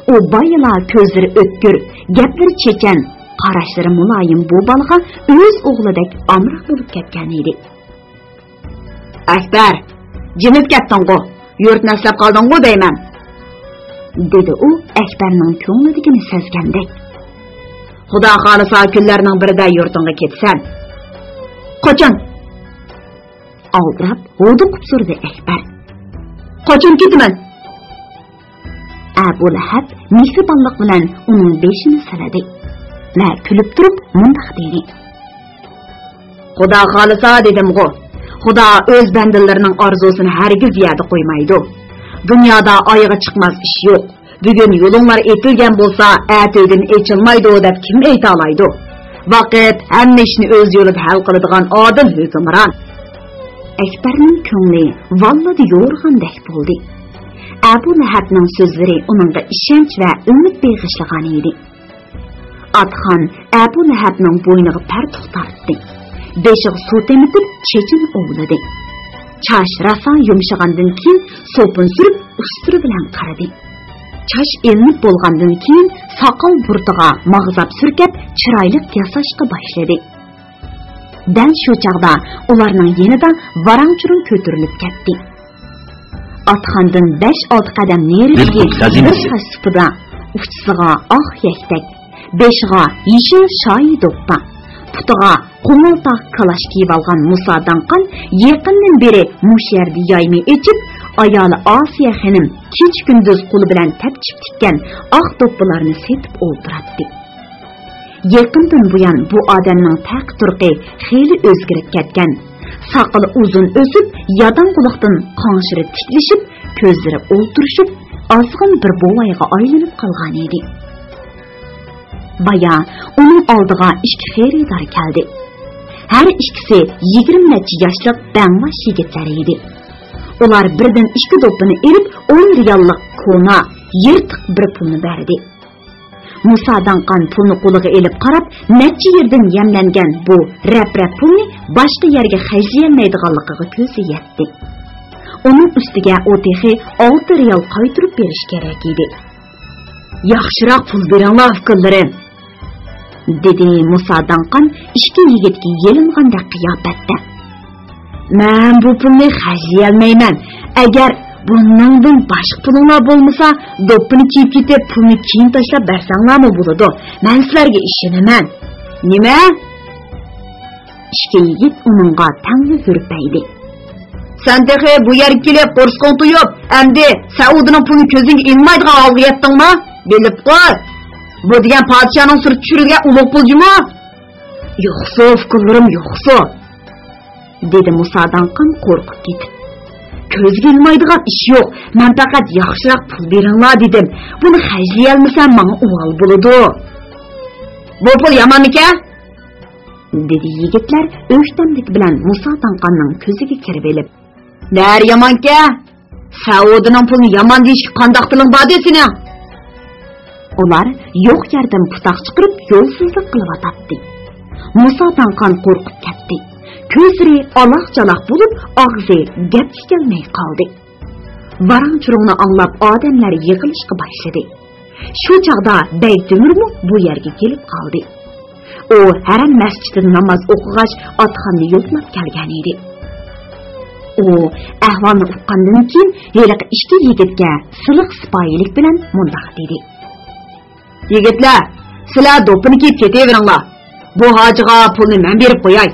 ئۇ بايىلا كۆزلىرى ئۆتكۈر، گەپلىرى چېچەن، قاراشلىرى مۇلايىم بۇ بالىغا ئۆز ئوغلىدەك ئامراق بولۇپ كەتكەن ئىدى. «ئەكبەر، جىمىپ كەتتىڭغۇ؟ يۇرتنى ئەسلەپ قالدىڭغۇ دەيمەن؟» دېدى ئۇ ئەكبەرنىڭ كۆڭلىدىكىنى سەزگەندەك. «خۇدا خالىسا كۈنلەرنىڭ بىرىدە يۇرتۇڭغا كېتىسەن.» «قاچان؟» ئالدىراپ ھودۇقۇپ سورىدى ئەكبەر. «قاچان كېتىمەن؟» ئەبۇ لەھەب مېھرىبانلىق بىلەن ئۇنىڭ بېشىنى سىلىدى ۋە كۈلۈپ تۇرۇپ مۇنداق دېدى: «خۇدا خالىسا دېدىمغۇ، خۇدا ئۆز بەندىلىرىنىڭ ئارزۇسىنى ھەرگىز يەردە قويمايدۇ. دۇنيادا ئايىغى چىقماس ئىش يوق. بۈگۈن يولۇڭلار ئېتىلگەن بولسا، ئەتىگۈن ئېچىلمايدۇ دەپ كىم ئېيتالايدۇ؟ ۋاقىت ھەممە ئىشنى ئۆز يولىدا ھەل قىلىدىغان ئادىل ھۆكۈمران.» ئەكبەرنىڭ كۆڭلى ۋاللىدە يورۇغاندەك بولدى. ئەبۇ لەھەبنىڭ سۆزلىرى ئۇنىڭغا ئىشەنچ ۋە ئۈمىد بېغىشلىغان ئىدى. ئاتخان ئەبۇ لەھەبنىڭ بوينىغا پەرتۇق تارتتى. بېشىغا سۇ تېمىتىپ، چېچىنى ئوۋلىدى. چاچ راسا يۇمشىغاندىن كېيىن، سوپۇن سۈرۈپ، ئۇستىرا بىلەن قارىدى. چاچ ئېلىنىپ بولغاندىن كېيىن، ساقال بۇرۇتىغا ماغزاپ سۈركەپ، چىرايلىق ياساشقا باشلىدى. دەل شۇ چاغدا ئۇلارنىڭ يېنىدا ۋاراڭ-چۇرۇڭ كۆتۈرۈلۈپ كەتتى. ئاتخاندىن بەش-ئالتە قەدەم نېرىدىكى بىر تاش سۇپىدا ئۇچىسىغا ئاق يەكتەك، بېشىغا يېشىل شايى دوپپا، پۇتىغا قوڭۇر تاغ كالاش كىيىۋالغان مۇسا داڭقان يېقىندىن بېرى مۇشۇ يەردە يايما ئېچىپ، ئايالى ئاسىيە خېنىم كېچە-كۈندۈز قولى بىلەن تەپچىپ تىككەن ئاق دوپپىلارنى سېتىپ ئولتۇراتتى. يېقىندىن بۇيان بۇ ئادەمنىڭ تەقى-تۇرقى خېلى ئۆزگىرىپ كەتكەن. ساقىلى ئۇزۇن ئۆسۈپ، ياداڭغۇلۇقتىن قاڭشىرى تىكلىشىپ، كۆزلىرى ئولتۇرۇشۇپ، ئازغىن بىر بوۋايغا ئايلىنىپ قالغان ئىدى. بايا ئۇنىڭ ئالدىغا ئىككى خېرىدار كەلدى. ھەر ئىككىسى يىگىرمە نەچچە ياشلىق بەڭباش يىگىتلەر ئىدى. ئۇلار بىردىن ئىككى دوپپىنى ئېلىپ، ئون رىياللىق كونا، يىرتىق بىر پۇلنى بەردى. مۇسا داڭقان پۇلنى قولىغا ئېلىپ قاراپ، نەچچە يېرىدىن يەملەنگەن بۇ رەپ-رەپ پۇلنى باشقا يەرگە خەجلىيەلمەيدىغانلىقىغا كۆزى يەتتى. ئۇنىڭ ئۈستىگە ئۇ تېخى ئالتە رىيال قايتۇرۇپ بېرىش كېرەك ئىدى. «ياخشىراق پۇل بېرىڭلار، ئۇكىلىرىم!» دېدى مۇسا داڭقان ئىككى يىگىتكە يېلىنغاندەك قىياپەتتە. «مەن بۇ پۇلنى خەجلىيەلمەيمەن. ئەگەر بۇنىڭدىن باشقا پۇلۇڭلار بولمىسا، دوپپىنى كىيىپ كېتىپ، پۇلنى كېيىن تاشلاپ بەرسەڭلارمۇ بولىدۇ. مەن سىلەرگە ئىشىنىمەن.» «نېمە؟» ئىككى يىگىت ئۇنىڭغا تەڭلا ھۈرپەيدى. «سەن تېخى بۇ يەرگە كېلىپ قورسىقىڭ تويۇپ، ئەمدى سەئۇدىنىڭ پۇلىنى كۆزۈڭگە ئىلمايدىغان ھالغا يەتتىڭمۇ؟ بىلىپ قوي، بۇ دېگەن پادىشاھنىڭ سۈرىتى چۈشۈرۈلگەن ئۇلۇغ پۇل جۇمۇ.» «يوقسۇ، ئۇكىلىرىم، يوقسۇ!» دېدى مۇسا داڭقان قورقۇپ كېتىپ. «كۆزگە ئىلمايدىغان ئىش يوق، مەن پەقەت ياخشىراق پۇل بېرىڭلار دېدىم. بۇنى خەجلىيەلمىسەم ماڭا ئۇۋال بولىدۇ.» «بۇ پۇل يامانمىكەن؟» دېدى يىگىتلەر ئۆكتەملىك بىلەن مۇسا داڭقاننىڭ كۆزىگە كىرىۋېلىپ. «نەرە يامانكەن؟ سەئۇدىنىڭ پۇلىنى يامان دېيىشكە قانداق تىلىڭ باردى سېنىڭ؟ ئۇلار يوق يەردىن پۇتاق چىقىرىپ يولسىزلىق قىلىۋاتاتتى. مۇسا داڭقان قورقۇپ كەتتى. كۆزلىرى ئالاق-چالاق بولۇپ، ئاغزى گەپكە كەلمەي قالدى. ۋاراڭ-چۇرۇڭنى ئاڭلاپ ئادەملەر يىغىلىشقا باشلىدى. شۇ چاغدا بەگ تۆمۈرمۇ بۇ يەرگە كېلىپ قالدى. ئۇ ھەرەم مەسچىتىدە ناماز ئوقۇغاچ، ئاتخاننى يوقلاپ كەلگەن ئىدى. ئۇ ئەھۋالنى ئۇققاندىن كېيىن ھېلىقى ئىككى يىگىتكە سىلىق سىپايىلىك بىلەن مۇنداق دېدى: يىگىتلەر، سىلەر دوپپىنى كىيىپ كېتىۋېرىڭلار. بۇ ھاجىغا پۇلنى مەن بېرىپ قوياي.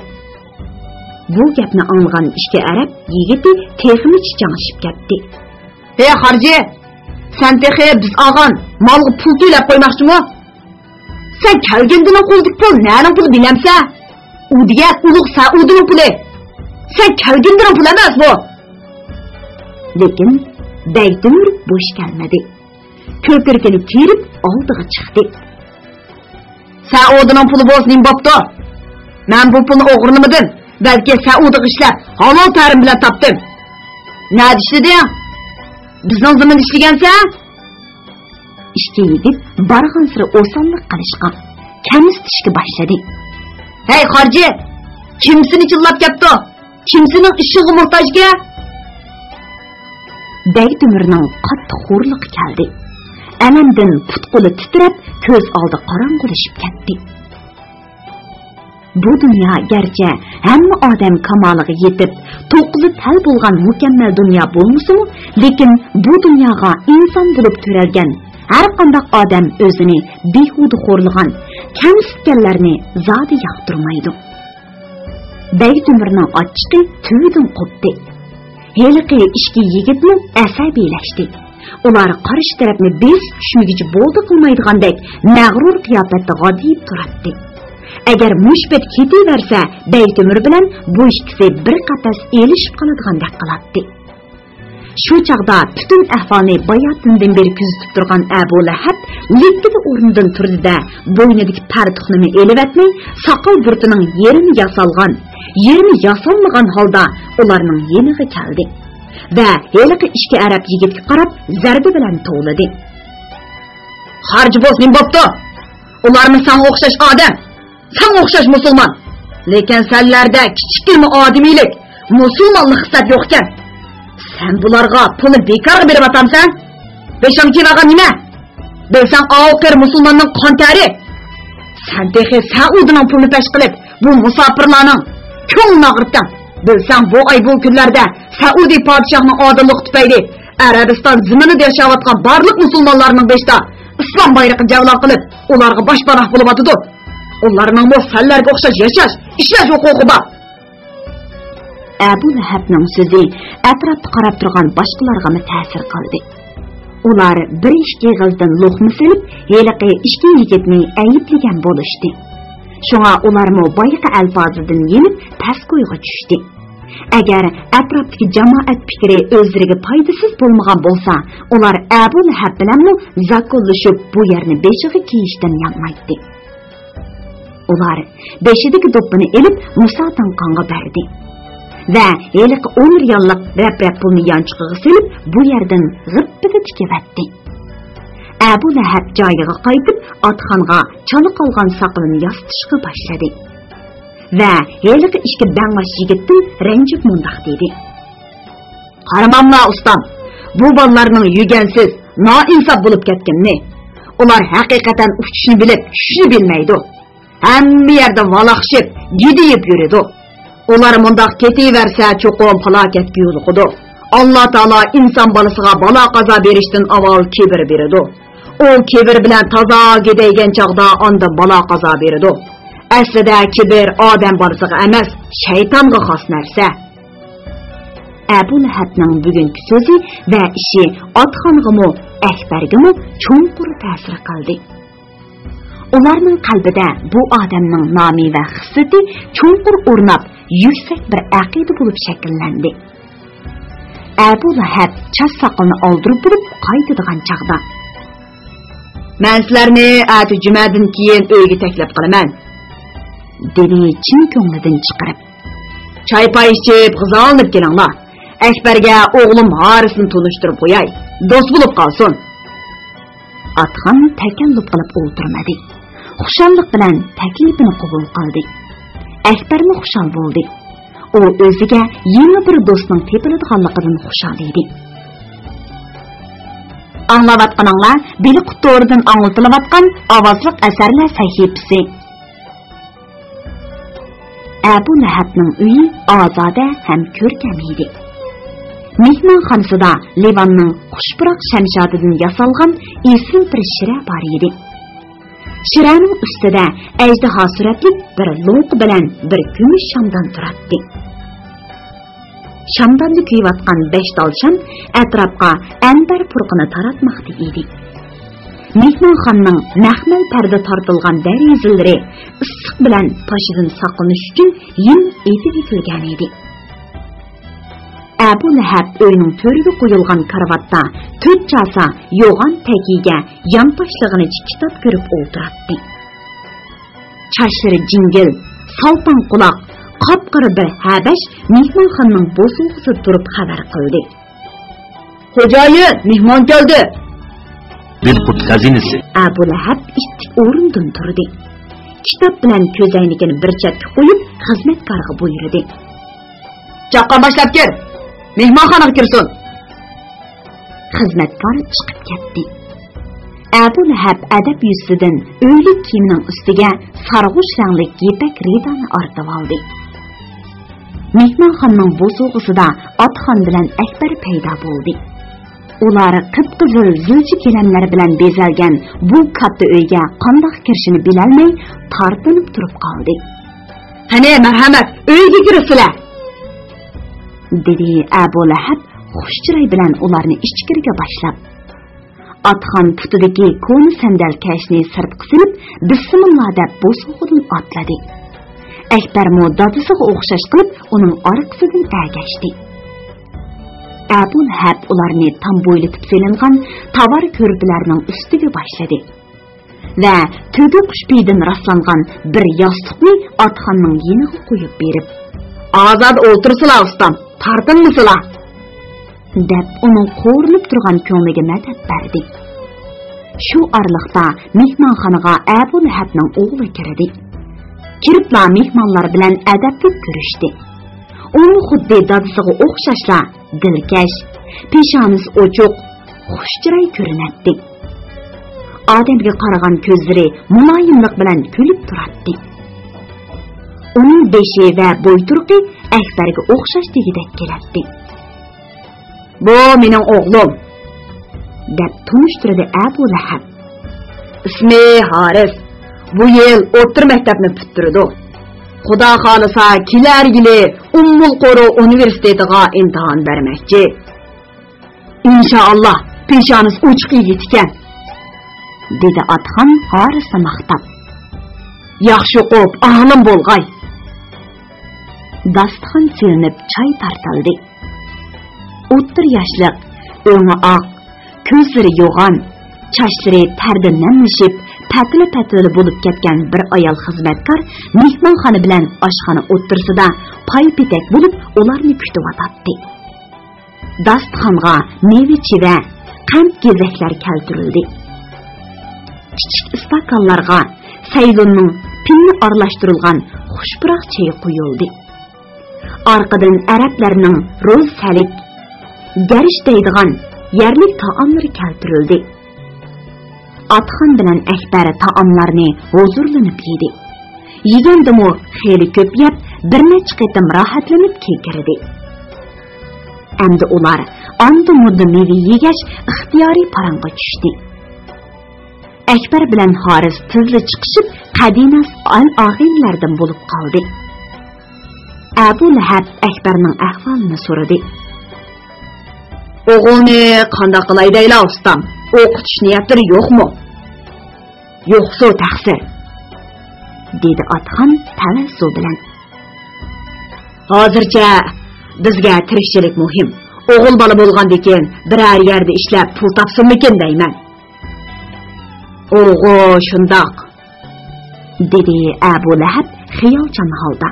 بۇ گەپنى ئاڭلىغان ئىككى ئەرەب يىگىتى تېخىمۇ چىچاڭشىپ كەتتى. ھەي خارجى، سەن تېخى بىز ئالغان مالغا پۇل تۆلەپ قويماقچىمۇ؟ سەن كەلگىندىنىڭ قولىدىكى پۇل نەنىڭ پۇلى بىلەمسەن؟ ئۇ دېگەن ئۇلۇغ سەئۇدىنىڭ پۇلى. سەن كەلگىندىنىڭ پۇلى ئەمەس بۇ. لېكىن بەگ تۆمۈر بوش كەلمىدى. كۆكرىكىنى كېرىپ ئالدىغا چىقتى. سەئۇدىنىڭ پۇلى بولسا نېمە بوپتۇ؟ مەن بۇ پۇلنى ئوغرىلىمىدىم، بەلكى سەئۇدىغا ئىشلەپ، ھالال تەرىم بىلەن تاپتىم. نەدە ئىشلىدىڭ؟ بىزنىڭ زېمىندا ئىشلىگەنسەن؟ ئىككى يىگىت بارغانسېرى ئوساللىق قىلىشقا، كەمسىتىشكە باشلىدى. ھەي خارجى، كىم سېنى چىللاپ كەپتۇ؟ كىم سېنىڭ ئىشىڭغا موھتاجكەن؟ بەگ تۆمۈرنىڭ قاتتىق خورلۇقى كەلدى. ئەلەمدىن پۇت-قولى تىترەپ، كۆز ئالدى قاراڭغۇلىشىپ كەتتى. بۇ دۇنيا گەرچە ھەممە ئادەم كامالىغا يېتىپ، توققۇزى تەل بولغان مۇكەممەل دۇنيا بولمىسىمۇ، لېكىن بۇ دۇنياغا ئىنسان بولۇپ تۆرەلگەن ھەرقانداق ئادەم ئۆزىنى بىھۇدە خورلىغان، كەمسىتكەنلەرنى زادى ياقتۇرمايدۇ. بەگ تۆمۈرنىڭ ئاچچىقى تۈۋىدىن قوپتى. ھېلىقى ئىككى يىگىتمۇ ئەسەبىيلەشتى. ئۇلار قارشى تەرەپنى بېسىپ چۈشمىگۈچە بولدى قىلمايدىغاندەك مەغرۇر قىياپەتتە غادىيىپ تۇراتتى. ئەگەر مۇشۇ پېتى كېتىۋەرسە، بەگ تۆمۈر بىلەن بۇ ئىككىسى بىر قەپەس ئېلىشىپ قالىدىغاندەك قىلاتتى. شۇ چاغدا پۈتۈن ئەھۋالنى باياتىندىن بېرى كۆزىتىپ تۇرغان ئەبۇ لەھەب لىككىدە ئورنىدىن تۇردى-دە، بوينىدىكى پەرتۇقنىمۇ ئېلىۋەتمەي، ساقال بۇرۇتىنىڭ يېرىمى ياسالغان، يېرىمى ياسالمىغان ھالدا ئۇلارنىڭ يېنىغا كەلدى ۋە ھېلىقى ئىككى ئەرەب يىگىتكە قاراپ زەربە بىلەن توۋلىدى. خارجى بولسا نېمە بوپتۇ؟ ئۇلارمۇ ساڭا ئوخشاش ئادەم. ساڭا ئوخشاش مۇسۇلمان. لېكىن سەنلەردە كىچىككىنىمۇ ئادىمىيلىك، مۇسۇلمانلىق خىسلەت يوقكەن. سەن بۇلارغا پۇلنى بىكارغا بېرىۋاتامسەن؟ بېشىڭغا كىيىۋالغان نېمە؟ بىلسەڭ ئاۋۇ قېرى مۇسۇلماننىڭ قان تەرى. سەن تېخى سەئۇدىنىڭ پۇلىنى پەش قىلىپ، بۇ مۇساپىرلارنىڭ كۆڭلىنى ئاغرىتتىڭ. بىلسەڭ بۇ ئاي بۇ كۈنلەردە سەئۇدى پادىشاھنىڭ ئادىللىقى تۈپەيلى ئەرەبىستان زېمىنىدا ياشاۋاتقان بارلىق مۇسۇلمانلارنىڭ بېشىدا ئىسلام بايرىقى جەۋلان قىلىپ، ئۇلارغا باشپاناھ بولۇۋاتىدۇ. ئۇلارنىڭمۇ سەنلەرگە ئوخشاش ياشاش، ئىشلەش ھوقۇقى بار. ئەبۇ لەھەبنىڭ سۆزى ئەتراپتا قاراپ تۇرغان باشقىلارغىمۇ تەسىر قىلدى. ئۇلار بىر ئىككى ئېغىزدىن لوقما سېلىپ، ھېلىقى ئىككى يىگىتنى ئەيىبلىگەن بولۇشتى. شۇڭا ئۇلارمۇ بايىقى ئەلپازىدىن يېنىپ، پەسكويغا چۈشتى. ئەگەر ئەتراپتىكى جامائەت پىكرى ئۆزلىرىگە پايدىسىز بولمىغان بولسا، ئۇلار ئەبۇ لەھەب بىلەنمۇ زاكونلىشىپ، بۇ يەرنى بېشىغا كىيىشتىن يانمايتتى. ئۇلار بېشىدىكى دوپپىنى ئېلىپ، مۇسا داڭقانغا بەردى ۋە ھېلىقى ئون رىياللىق رەپ-رەپ پۇلنى يانچۇقىغا سېلىپ، بۇ يەردىن غىپپىدە تىكىۋەتتى. ئەبۇ لەھەب جايىغا قايتىپ، ئاتخانغا چالا قالغان ساقىلىنى ياسىتىشقا باشلىدى ۋە ھېلىقى ئىككى بەڭباش يىگىتتىن رەنجىپ مۇنداق دېدى: قارىماملا، ئۇستام، بۇ بالىلارنىڭ يۈگەنسىز، نائىنساپ بولۇپ كەتكىنىنى. ئۇلار ھەقىقەتەن ئۇچۇشنى بىلىپ، چۈشۈشنى بىلمەيدۇ. ھەممە يەردە ۋالاقشىپ، گىدىيىپ يۈرىدۇ. ئۇلار مۇنداق كېتىۋەرسە، چوقۇم پالاكەتكە يولۇقىدۇ. ئاللا تائالا ئىنسان بالىسىغا بالا-قازا بېرىشتىن ئاۋۋال كىبىر بېرىدۇ. ئۇ كىبىر بىلەن تازا گىدەيگەن چاغدا ئاندىن بالا-قازا بېرىدۇ. ئەسلىدە كىبىر ئادەم بالىسىغا ئەمەس، شەيتانغا خاس نەرسە. ئەبۇ لەھەبنىڭ بۈگۈنكى سۆزى ۋە ئىشى ئاتخانغىمۇ، ئەكبەرگىمۇ چوڭقۇر تەسىر قىلدى. ئۇلارنىڭ قەلبىدە بۇ ئادەمنىڭ نامى ۋە خىسلىتى چوڭقۇر ئورناپ، يۈكسەك بىر ئەقىدە بولۇپ شەكىللەندى. ئەبۇ لەھەب چاچ ساقىلىنى ئالدۇرۇپ بولۇپ قايتىدىغان چاغدا، مەن سىلەرنى ئەتە جۈمەدىن كېيىن ئۆيگە تەكلىپ قىلىمەن، دېدى چىن كۆڭلىدىن چىقىرىپ. چاي-پاي ئىچىپ، غىزالىنىپ كېلىڭلار. ئەكبەرگە ئوغلۇم ھارىسنى تونۇشتۇرۇپ قوياي، دوست بولۇپ قالسۇن. ئاتخان تەكەللۇپ قىلىپ ئولتۇرمىدى. خۇشاللىق بىلەن تەكلىپىنى قوبۇل قىلدى. ئەكبەرمۇ خۇشال بولدى. ئۇ ئۆزىگە يېڭى بىر دوستنىڭ تېپىلىدىغانلىقىدىن خۇشال ئىدى. ئاڭلاۋاتقىنىڭلار بېلىققۇت تورىدىن ئاڭلىتىلىۋاتقان ئاۋازلىق ئەسەرلەر سەھىپىسى. ئەبۇ لەھەبنىڭ ئۆيى ئازادە ھەم كۆركەم ئىدى. مېھمانخانىسىدا لىۋاننىڭ خۇش پۇراق شەمشادىدىن ياسالغان ئېسىل بىر شىرە بار ئىدى. شىرەنىڭ ئۈستىدە ئەجدىھا سۈرەتلىك بىر لوڭقا بىلەن بىر كۈمۈش شامدان تۇراتتى. شامداندا كۆيۈۋاتقان بەش تال شام ئەتراپقا ئەنبەر پۇرىقىنى تاراتماقتا ئىدى. مېھمانخانىنىڭ مەخمەل پەردە تارتىلغان دېرىزىلىرى ئىسسىق بىلەن پاشىدىن ساقلىنىش ئۈچۈن يېڭى ئېتىۋېتىلگەن ئىدى. ئەبۇ لەھەب ئۆينىڭ تۆرىگە قويۇلغان كارىۋاتتا تۆت چاسا يوغان تەكىيىگە يانپاشلىغىنىچە كىتاب كۆرۈپ ئولتۇراتتى. چاچلىرى جىڭگىل، سالپاڭ قۇلاق، قاپقارا بىر ھەبەش مېھمانخانىنىڭ بوسۇغىسىدا تۇرۇپ خەۋەر قىلدى. خوجايىن، مېھمان كەلدى! بىلقۇت خەزىنىسى. ئەبۇ لەھەب ئىتتىك ئورنىدىن تۇردى. كىتاب بىلەن كۆزەينىكىنى بىر چەتكە قويۇپ، خىزمەتكارغا بۇيرۇدى. چاققان باشلاپ كىر! مېھمانخانىغا كىرسۇن! خىزمەتكار چىقىپ كەتتى. ئەبۇ لەھەب ئەدەپ يۈزىسىدىن ئۆيلۈك كىيىمىنىڭ ئۈستىگە سارغۇچ رەڭلىك يىپەك رىدانى ئارتىۋالدى. مېھمانخانىنىڭ بوسۇغىسىدا ئاتخان بىلەن ئەكبەر پەيدا بولدى. ئۇلار قىپقىزىل زىلچە گىلەملەر بىلەن بېزەلگەن بۇ كاتتا ئۆيگە قانداق كىرىشىنى بىلەلمەي تارتىنىپ تۇرۇپ قالدى. قېنى، مەرھەمەت، ئۆيگە كىرىسىلە! دېدى ئەبۇ لەھەب خۇش چىراي بىلەن ئۇلارنى ئىچكىرىگە باشلاپ. ئاتخان پۇتىدىكى كونا سەندەل كەشنى سىرتقا سېلىپ، بىسمىللا دەپ بوسۇغىدىن ئاتلىدى. ئەكبەرمۇ دادىسىغا ئوخشاش قىلىپ ئۇنىڭ ئارقىسىدىن ئەگەشتى. ئەبۇ لەھەب ئۇلارنى تام بويلىتىپ سېلىنغان تاۋار كۆرپىلەرنىڭ ئۈستىگە باشلىدى ۋە تۆگە قۇشپىيىدىن راسلانغان بىر ياستۇقنى ئاتخاننىڭ يېنىغا قويۇپ بېرىپ، ئازادە ئولتۇرسىلا، ئۇستام، تارتىنمىسىلا! دەپ ئۇنىڭ قورۇلۇپ تۇرغان كۆڭلىگە مەدەت بەردى. شۇ ئارىلىقتا مېھمانخانىغا ئەبۇ لەھەبنىڭ ئوغلى كىردى. كىرىپلا مېھمانلار بىلەن ئەدەپلىك كۆرۈشتى. ئۇمۇ خۇددى دادىسىغا ئوخشاشلا دىلكەش، پېشانىسى ئوچۇق، خۇش چىراي كۆرۈنەتتى. ئادەمگە قارىغان كۆزلىرى مۇلايىملىق بىلەن كۈلۈپ تۇراتتى. ئۇنىڭ بېشى ۋە بوي تۇرقى ئەكبەرگە ئوخشاش دېگۈدەك كېلەتتى. بۇ مېنىڭ ئوغلۇم، دەپ تونۇشتۇردى ئەبۇ لەھەب. ئىسمى ھارىس. بۇ يىل ئوتتۇرا مەكتەپنى پۈتتۈرىدۇ. خۇدا خالىسا، كېلەر يىلى ئۇممۇل قۇرۇ ئۇنىۋېرسىتېتىغا ئىمتىھان بەرمەكچى. ئىنشائاللا، پېشانىسى ئوچۇق يىگىت ئىكەن، دېدى ئاتخان ھارىسنى ماختاپ. ياخشى ئوقۇپ، ئالىم بولغاي. داستىخان سېلىنىپ، چاي تارتىلدى. ئوتتۇرا ياشلىق، ئۆڭى ئاق، كۆزلىرى يوغان، چاچلىرى تەردىن نەملىشىپ، پەتىلە-پەتىلە بولۇپ كەتكەن بىر ئايال خىزمەتكار مېھمانخانا بىلەن ئاشخانا ئوتتۇرىسىدا پاي-پېتەك بولۇپ ئۇلارنى كۈتۈۋاتاتتى. داستىخانغا مېۋە-چىۋە، قەنت-گېزەكلەر كەلتۈرۈلدى. كىچىك ئىستاكانلارغا سەيلۇننىڭ پىننى ئارىلاشتۇرۇلغان خۇش پۇراق چېيى قۇيۇلدى. ئارقىدىن ئەرەبلەرنىڭ روزى سەلىك، گەرچ دەيدىغان يەرلىك تائاملىرى كەلتۈرۈلدى. ئاتخان بىلەن ئەكبەر تائاملارنى ھۇزۇرلىنىپ يېدى. يېگەندىمۇ خېلى كۆپ يەپ، بىر نەچچە قېتىم راھەتلىنىپ كېكىردى. ئەمدى ئۇلار ئاندا-مۇندا مېۋە يېگەچ، ئىختىيارىي پاراڭغا چۈشتى. ئەكبەر بىلەن ھارىس تېزلا چىقىشىپ، قەدىناس ئەل-ئاغىنىلەردىن بولۇپ قالدى. ئەبۇ لەھەب ئەكبەرنىڭ ئەھۋالىنى سورىدى. ئوغۇلنى قانداق قىلاي دەيلا، ئۇستام؟ ئوقۇتۇش نىيەتلىرى يوقمۇ؟ يوقسۇ تەقسىر، دېدى ئاتخان تەۋەززۇ بىلەن. ھازىرچە بىزگە تىرىكچىلىك مۇھىم. ئوغۇل بالا بولغاندىكىن بىرەر يەردە ئىشلەپ پۇل تاپسۇنمىكىن دەيمەن. ئوغۇ، شۇنداق، دېدى ئەبۇ لەھەب خىيالچان ھالدا.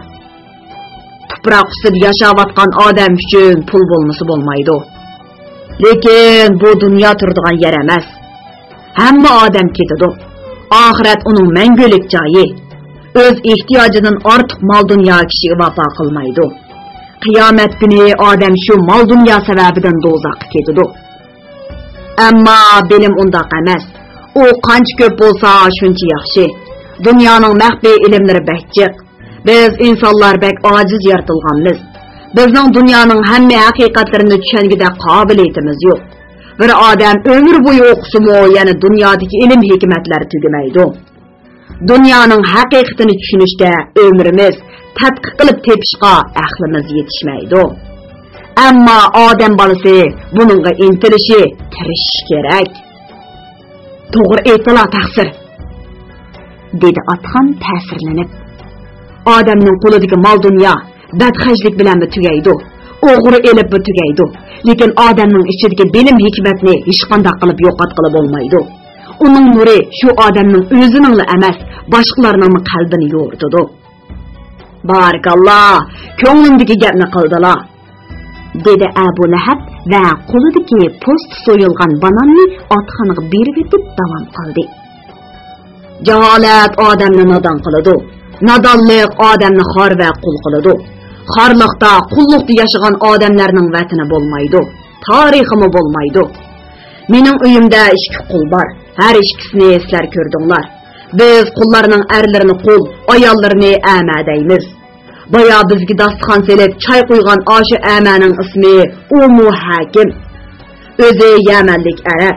تۇپراق ئۈستىدە ياشاۋاتقان ئادەم ئۈچۈن پۇل بولمىسا بولمايدۇ. لېكىن بۇ دۇنيا تۇرىدىغان يەر ئەمەس. ھەممە ئادەم كېتىدۇ. ئاخىرەت ئۇنىڭ مەڭگۈلۈك جايى. ئۆز ئېھتىياجىدىن ئارتۇق مال-دۇنيا كىشىگە ۋاپا قىلمايدۇ. قىيامەت كۈنى ئادەم شۇ مال-دۇنيا سەۋەبىدىن دوزاخقا كېتىدۇ. ئەمما بىلىم ئۇنداق ئەمەس. ئۇ قانچە كۆپ بولسا، شۇنچە ياخشى. دۇنيانىڭ مەخپىي ئىلىملىرى بەك جىق. بىز ئىنسانلار بەك ئاجىز يارىتىلغانمىز. بىزنىڭ دۇنيانىڭ ھەممە ھەقىقەتلىرىنى چۈشەنگۈدەك قابىلىيىتىمىز يوق. بىر ئادەم ئۆمۈر بويى ئوقۇسىمۇ، يەنە دۇنيادىكى ئىلىم-ھېكمەتلەر تۈگىمەيدۇ. دۇنيانىڭ ھەقىقىتىنى چۈشىنىشكە ئۆمرىمىز، تەتقىق قىلىپ تېپىشقا ئەقلىمىز يېتىشمەيدۇ. ئەمما ئادەم بالىسى بۇنىڭغا ئىنتىلىشى، تىرىشىشى كېرەك. توغرا ئېيتتىلا، تەقسىر، دېدى ئاتخان تەسىرلىنىپ. ئادەمنىڭ قولىدىكى مال-دۇنيا بەدخەجلىك بىلەنمۇ تۈگەيدۇ، ئوغرى ئېلىپمۇ تۈگەيدۇ. لېكىن ئادەمنىڭ ئىچىدىكى بىلىم-ھېكمەتنى ھېچقانداق قىلىپ يوقاتقىلى بولمايدۇ. ئۇنىڭ نۇرى شۇ ئادەمنىڭ ئۆزىنىڭلا ئەمەس، باشقىلارنىڭمۇ قەلبىنى يورۇتىدۇ. بارىكاللا، كۆڭلۈمدىكى گەپنى قىلدىلا، دېدى ئەبۇ لەھەب ۋە قولىدىكى پوستى سويۇلغان باناننى ئاتخانغا بېرىۋېتىپ داۋام قىلدى. جاھالەت ئادەمنى نادان قىلىدۇ. نادانلىق ئادەمنى خار ۋە قۇل قىلىدۇ. خارلىقتا، قۇللۇقتا ياشىغان ئادەملەرنىڭ ۋەتىنى بولمايدۇ. تارىخىمۇ بولمايدۇ. مېنىڭ ئۆيۈمدە ئىككى قۇل بار. ھەر ئىككىسىنى سىلەر كۆردۈڭلار. بىز قۇللارنىڭ ئەرلىرىنى قۇل، ئاياللىرىنى ئەمە دەيمىز. بايا بىزگە داستىخان سېلىپ چاي قۇيغان ئاشۇ ئەمەنىڭ ئىسمى ئۇمۇ ھەكىم. ئۆزى يەمەنلىك ئەرەب.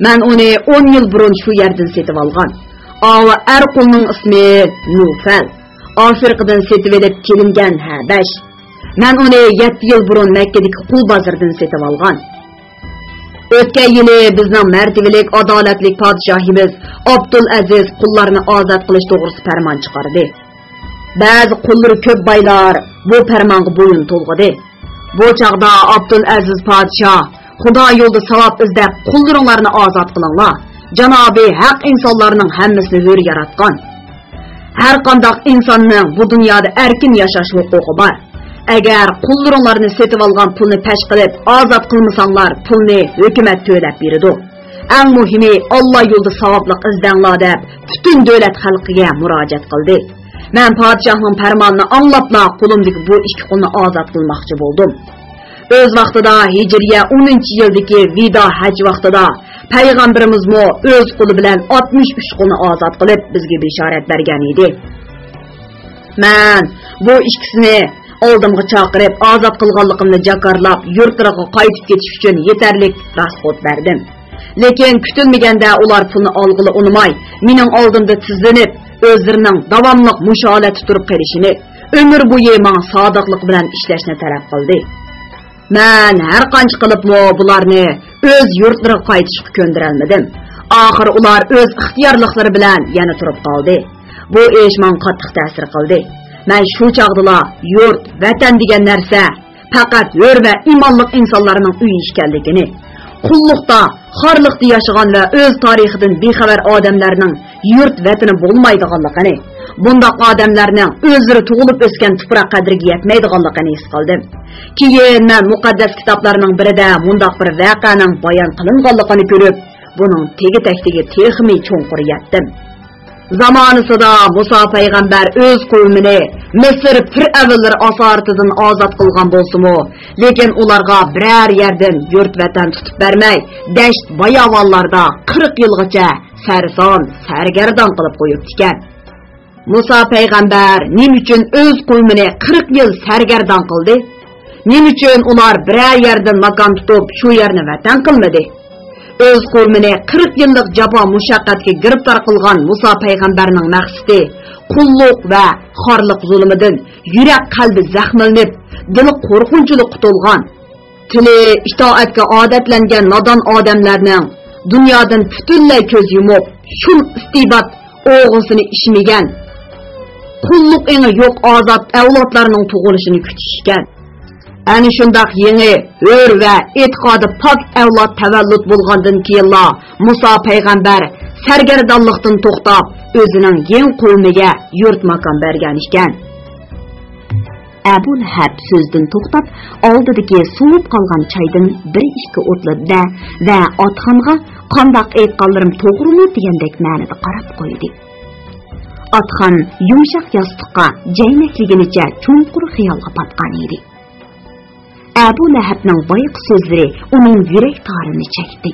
مەن ئۇنى ئون يىل بۇرۇن شۇ يەردىن سېتىۋالغان. ئاۋۇ ئەر قۇلنىڭ ئىسمى نۇفەل. ئافرىقىدىن سېتىۋېلىپ كېلىنگەن ھەبەش. مەن ئۇنى يەتتە يىل بۇرۇن مەككىدىكى قۇل بازىرىدىن سېتىۋالغان. ئۆتكەن يىلى بىزنىڭ مەرتىۋىلىك، ئادالەتلىك پادىشاھىمىز ئابدۇلئەزىز قۇللارنى ئازاد قىلىش توغرىسىدا پەرمان چىقاردى. بەزى قۇللىرى كۆپ بايلار بۇ پەرمانغا بويۇن تولغىدى. بۇ چاغدا ئابدۇلئەزىز پادىشاھ، «خۇدا يولىدا ساۋاب ئىزدەپ، قۇللىرىڭلارنى ئازاد قىلىڭلار. جانابى ھەق ئىنسانلارنىڭ ھەممىسىنى ھۆر ياراتقان. ھەر قانداق ئىنساننىڭ بۇ دۇنيادا ئەركىن ياشاش ھوقۇقى بار. ئەگەر قۇللىرىڭلارنى سېتىۋالغان پۇلنى پەش قىلىپ ئازاد قىلمىساڭلار، پۇلنى ھۆكۈمەت تۆلەپ بېرىدۇ. ئەڭ مۇھىمى، ئاللا يولىدا ساۋابلىق ئىزدەڭلار» دەپ، پۈتۈن دۆلەت خەلقىگە مۇراجىئەت قىلدى. مەن پادىشاھنىڭ پەرمانىنى ئاڭلاپلا، قولۇمدىكى بۇ ئىككى قۇلنى ئازاد قىلماقچى بولدۇم. ئۆز ۋاقتىدا ھىجرىيە ئونىنچى يىلدىكى ۋىدا ھەج ۋاقتىدا پەيغەمبىرىمىزمۇ ئۆز قولى بىلەن ئاتمىش ئۈچ قۇلنى ئازاد قىلىپ، بىزگە بېشارەت بەرگەن ئىدى. مەن بۇ ئىككىسىنى ئالدىمغا چاقىرىپ، ئازاد قىلغانلىقىمنى جاكارلاپ، يۇرتلىرىغا قايتىپ كېتىش ئۈچۈن يېتەرلىك راسخوت بەردىم. لېكىن كۈتۈلمىگەندە ئۇلار پۇلنى ئالغىلى ئۇنىماي، مېنىڭ ئالدىمدا تىزلىنىپ، ئۆزلىرىنىڭ داۋاملىق مۇشۇ ھالەتتە تۇرۇپ قېلىشىنى، ئۆمۈر بويى ماڭا سادىقلىق بىلەن ئىشلەشنى تەلەپ قىلدى. مەن ھەر قانچە قىلىپمۇ بۇلارنى ئۆز يۇرتلىرىغا قايتىشقا كۆندۈرەلمىدىم. ئاخىرى ئۇلار ئۆز ئىختىيارلىقلىرى بىلەن يەنە تۇرۇپ قالدى. بۇ ئىش ماڭا قاتتىق تەسىر قىلدى. مەن شۇ چاغدىلا يۇرت، ۋەتەن دېگەن نەرسە پەقەت ھۆر ۋە ئىمانلىق ئىنسانلارنىڭ ئۆيى ئىكەنلىكىنى، قۇللۇقتا، خارلىقتا ياشىغان ۋە ئۆز تارىخىدىن بىخەۋەر ئادەملەرنىڭ يۇرت ۋەتىنى بولمايدىغانلىقىنى، بۇنداق ئادەملەرنىڭ ئۆزلىرى تۇغۇلۇپ ئۆسكەن تۇپراق قەدرىگە يەتمەيدىغانلىقىنى ھېس قىلدىم. كېيىن مەن مۇقەددەس كىتابلارنىڭ بىرىدە مۇنداق بىر ۋەقەنىڭ بايان قىلىنغانلىقىنى كۆرۈپ، بۇنىڭ تېگى-تەكتىگە تېخىمۇ چوڭقۇر يەتتىم. زامانىسىدا مۇسا پەيغەمبەر ئۆز قوۋمىنى مىسىر پىرئەۋنلىرى ئاسارىتىدىن ئازاد قىلغان بولسىمۇ، لېكىن ئۇلارغا بىرەر يەردىن يۇرت ۋەتەن تۇتۇپ بەرمەي، دەشت باياۋانلاردا قىرىق يىلغىچە سەرسان، سەرگەردان قىلىپ قويۇپتىكەن. مۇسا پەيغەمبەر نېمە ئۈچۈن ئۆز قوۋمىنى قىرىق يىل سەرگەردان قىلدى؟ نېمە ئۈچۈن ئۇلار بىرەر يەردىن ماكان تۇتۇپ، شۇ يەرنى ۋەتەن قىلمىدى؟ ئۆز قوۋمىنى قىرىق يىللىق جاپا مۇشەققەتكە گىرىپتار قىلغان مۇسا پەيغەمبەرنىڭ مەقسىتى قۇللۇق ۋە خارلىق زۇلۇمىدىن يۈرەك قەلبى زەخىملىنىپ، دىلى قورقۇنچىلىققا تولغان، تىلى ئىتائەتكە ئادەتلەنگەن نادان ئادەملەرنىڭ دۇنيادىن پۈتۈنلەي كۆز يۇمۇپ، شۇم ئىستىبدات ئوغۇسىنى ئىچمىگەن، قۇللۇق ئېڭى يوق ئازاد ئەۋلادلارنىڭ تۇغۇلۇشىنى كۈتۈش ئىكەن. ئەنە شۇنداق يېڭى، ھۆر ۋە ئېتىقادى پاك ئەۋلاد تەۋەللۇت بولغاندىن كېيىنلا، مۇسا پەيغەمبەر سەرگەردانلىقتىن توختاپ، ئۆزىنىڭ يېڭى قوۋمىگە يۇرت ماكان بەرگەن ئىكەن. ئەبۇ لەھەب سۆزىدىن توختاپ، ئالدىدىكى سوۋۇپ قالغان چايدىن بىر ئىككى ئوتلىدى-دە ۋە ئاتخانغا «قانداق ئېيتقانلىرىم توغرىمۇ؟» دېگەندەك مەنىدە قاراپ قويدى. ئاتخان يۇمشاق ياستۇققا جەينەكلىگىنىچە چوڭقۇر خىيالغا پاتقان ئىدى. ئەبۇ لەھەبنىڭ بايىقى سۆزلىرى ئۇنىڭ يۈرەك تارىنى چەكتى.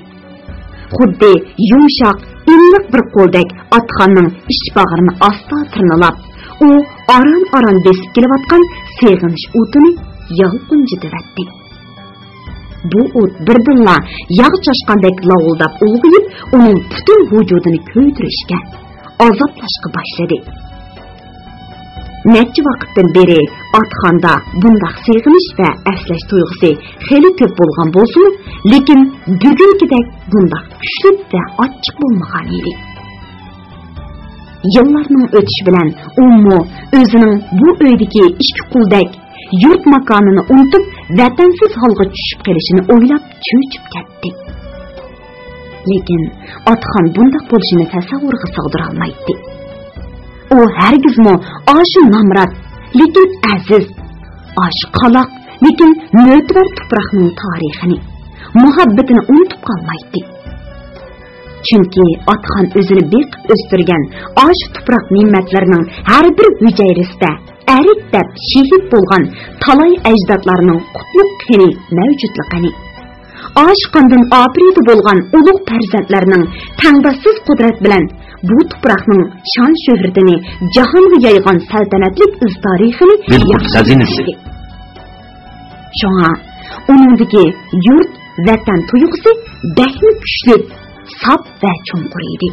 خۇددى يۇمشاق، ئىللىق بىر قولدەك ئاتخاننىڭ ئىچ باغرىنى ئاستا تىرنىلاپ، ئۇ ئاران-ئاران بېسىپ كېلىۋاتقان سېغىنىش ئوتىنى يالقۇنجىتىۋەتتى. بۇ ئوت بىردىنلا ياغ چاچقاندەك لاۋۇلداپ ئۇلغىيىپ، ئۇنىڭ پۈتۈن ۋۇجۇدىنى كۆيدۈرۈشكە، ئازابلاشقا باشلىدى. نەچچە ۋاقىتتىن بېرى ئاتخاندا بۇنداق سېغىنىش ۋە ئەسلەش تۇيغۇسى خېلى كۆپ بولغان بولسىمۇ، لېكىن بۈگۈنكىدەك بۇنداق كۈچلۈك ۋە ئاچچىق بولمىغان ئىدى. يىللارنىڭ ئۆتۈشى بىلەن ئۇمۇ ئۆزىنىڭ بۇ ئۆيدىكى ئىككى قۇلدەك يۇرت ماكانىنى ئۇنتۇپ، ۋەتەنسىز ھالغا چۈشۈپ قېلىشىنى ئويلاپ چۆچۈپ كەتتى. لېكىن ئاتخان بۇنداق بولۇشىنى تەسەۋۋۇرغا سىغدۇرالمايتتى. ئۇ ھەرگىزمۇ ئاشۇ نامرات، لېكىن ئەزىز، ئاشۇ قالاق، لېكىن مۆتىۋەر تۇپراقنىڭ تارىخىنى، مۇھەببىتىنى ئۇنتۇپ قالمايتتى. چۈنكى ئاتخان ئۆزىنى بېقىپ ئۆستۈرگەن ئاشۇ تۇپراق نېمەتلىرىنىڭ ھەر بىر ھۈجەيرىسىدە ئەرك دەپ شېھىت بولغان تالاي ئەجدادلارنىڭ قۇتلۇق قېنى مەۋجۇتلۇقىنى، ئاشۇ قاندىن ئاپىرىدە بولغان ئۇلۇغ پەرزەنتلەرنىڭ تەڭداشسىز قۇدرەت بىلەن بۇ تۇپراقنىڭ شان-شۆھرىتىنى جاھانغا يايغان سەلتەنەتلىك ئىز تارىخىنى ياخشى بىلىدۇ. شۇڭا ئۇنىڭدىكى يۇرت، ۋەتەن تۇيغۇسى بەكمۇ كۈچلۈك، ساپ ۋە چوڭقۇر ئىدى.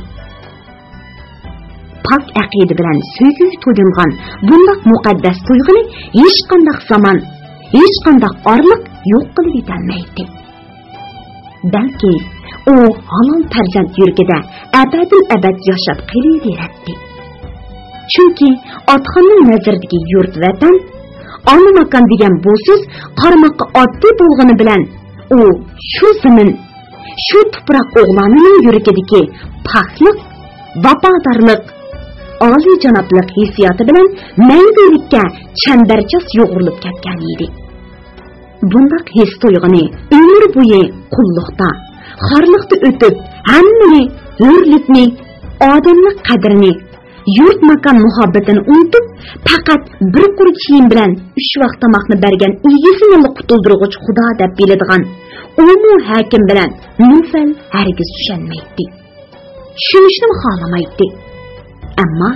پاك ئەقىدە بىلەن سۆيگۈگە تويۇنغان بۇنداق مۇقەددەس تۇيغۇنى ھېچقانداق زامان، ھېچقانداق ئارىلىق يوق قىلىۋېتەلمەيتتى. بەلكى ئۇ ھالال پەرزەنت يۈرىكىدە ئەبەدىل ئەبەد ياشاپ قېلىۋېرەتتى. چۈنكى ئاتخاننىڭ نەزىرىدىكى يۇرت ۋەتەن، ئانا ماكان دېگەن بۇ سۆز قارىماققا ئاددىي بولغىنى بىلەن، ئۇ شۇ زېمىن، شۇ تۇپراق ئوغلانىنىڭ يۈرىكىدىكى پاكلىق، ۋاپادارلىق، ئالىيجانابلىق ھېسسىياتى بىلەن مەڭگۈلۈككە چەمبەرچاس يۇغۇرۇلۇپ كەتكەن ئىدى. بۇنداق ھېس تۇيغۇنى ئۆمۈر بويى قۇللۇقتا، خارلىقتا ئۆتۈپ، ھەممىنى، ھۆرلۈكنى، ئادەملىك قەدرىنى، يۇرت ماكان مۇھەببىتىنى ئۇنتۇپ، پەقەت بىر قۇر كىيىم بىلەن ئۈچ ۋاق تاماقنى بەرگەن ئىگىسىنىلا قۇتۇلدۇرغۇچ خۇدا دەپ بىلىدىغان ئۇمۇ ھاكىم بىلەن نۇفەل ھەرگىز چۈشەنمەيتتى. چۈشىنىشنىمۇ خالىمايتتى. ئەمما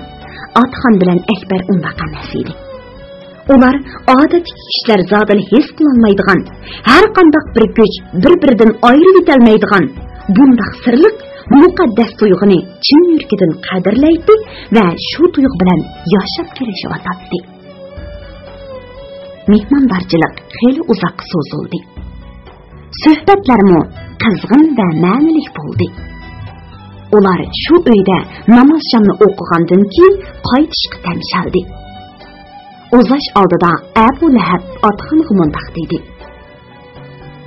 ئاتخان بىلەن ئەكبەر ئۇنداق ئەمەس ئىدى. ئۇلار ئادەتتىكى كىشىلەر زادىلا ھېس قىلالمايدىغان، ھەر قانداق بىر كۈچ بىر-بىرىدىن ئايرىۋېتەلمەيدىغان بۇنداق سىرلىق، مۇقەددەس تۇيغۇنى چىن يۈرىكىدىن قەدىرلەيتتى ۋە شۇ تۇيغۇ بىلەن ياشاپ كېلىشىۋاتاتتى. مېھماندارچىلىق خېلى ئۇزاققا سوزۇلدى. سۆھبەتلەرمۇ قىزغىن ۋە مەنىلىك بولدى. ئۇلار شۇ ئۆيدە ناماز شامنى ئوقۇغاندىن كېيىن قايتىشقا تەمشەلدى. ئۇزاش ئالدىدا ئەبۇ لەھەب ئاتخانغا مۇنداق دېدى: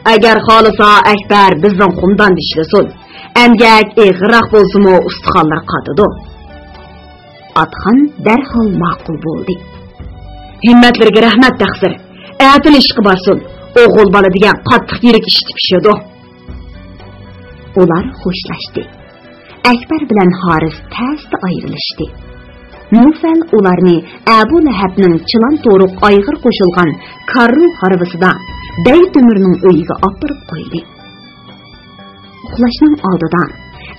«ئەگەر خالىسا، ئەكبەر بىزنىڭ قۇمداندا ئىشلىسۇن. ئەمگەك ئېغىرراق بولسىمۇ، ئۇستىخانلىرى قاتىدۇ.» ئاتخان دەرھال ماقۇل بولدى. «ھىممەتلىرىگە رەھمەت، تەقسىر. ئەتىلا ئىشقا بارسۇن. ئوغۇل بالا دېگەن قاتتىق يىرىك ئىشتا پىشىدۇ.» ئۇلار خوشلاشتى. ئەكبەر بىلەن ھارىس تەستە ئايرىلىشتى. نۇفەل ئۇلارنى ئەبۇ لەھەبنىڭ چىلان-تورۇق ئايىغىغا قوشۇلغان كاررۇ ھارۋىسىدا بەگ تۆمۈرنىڭ ئۆيىگە ئاپىرىپ قويدى. ئۇخلاشنىڭ ئالدىدا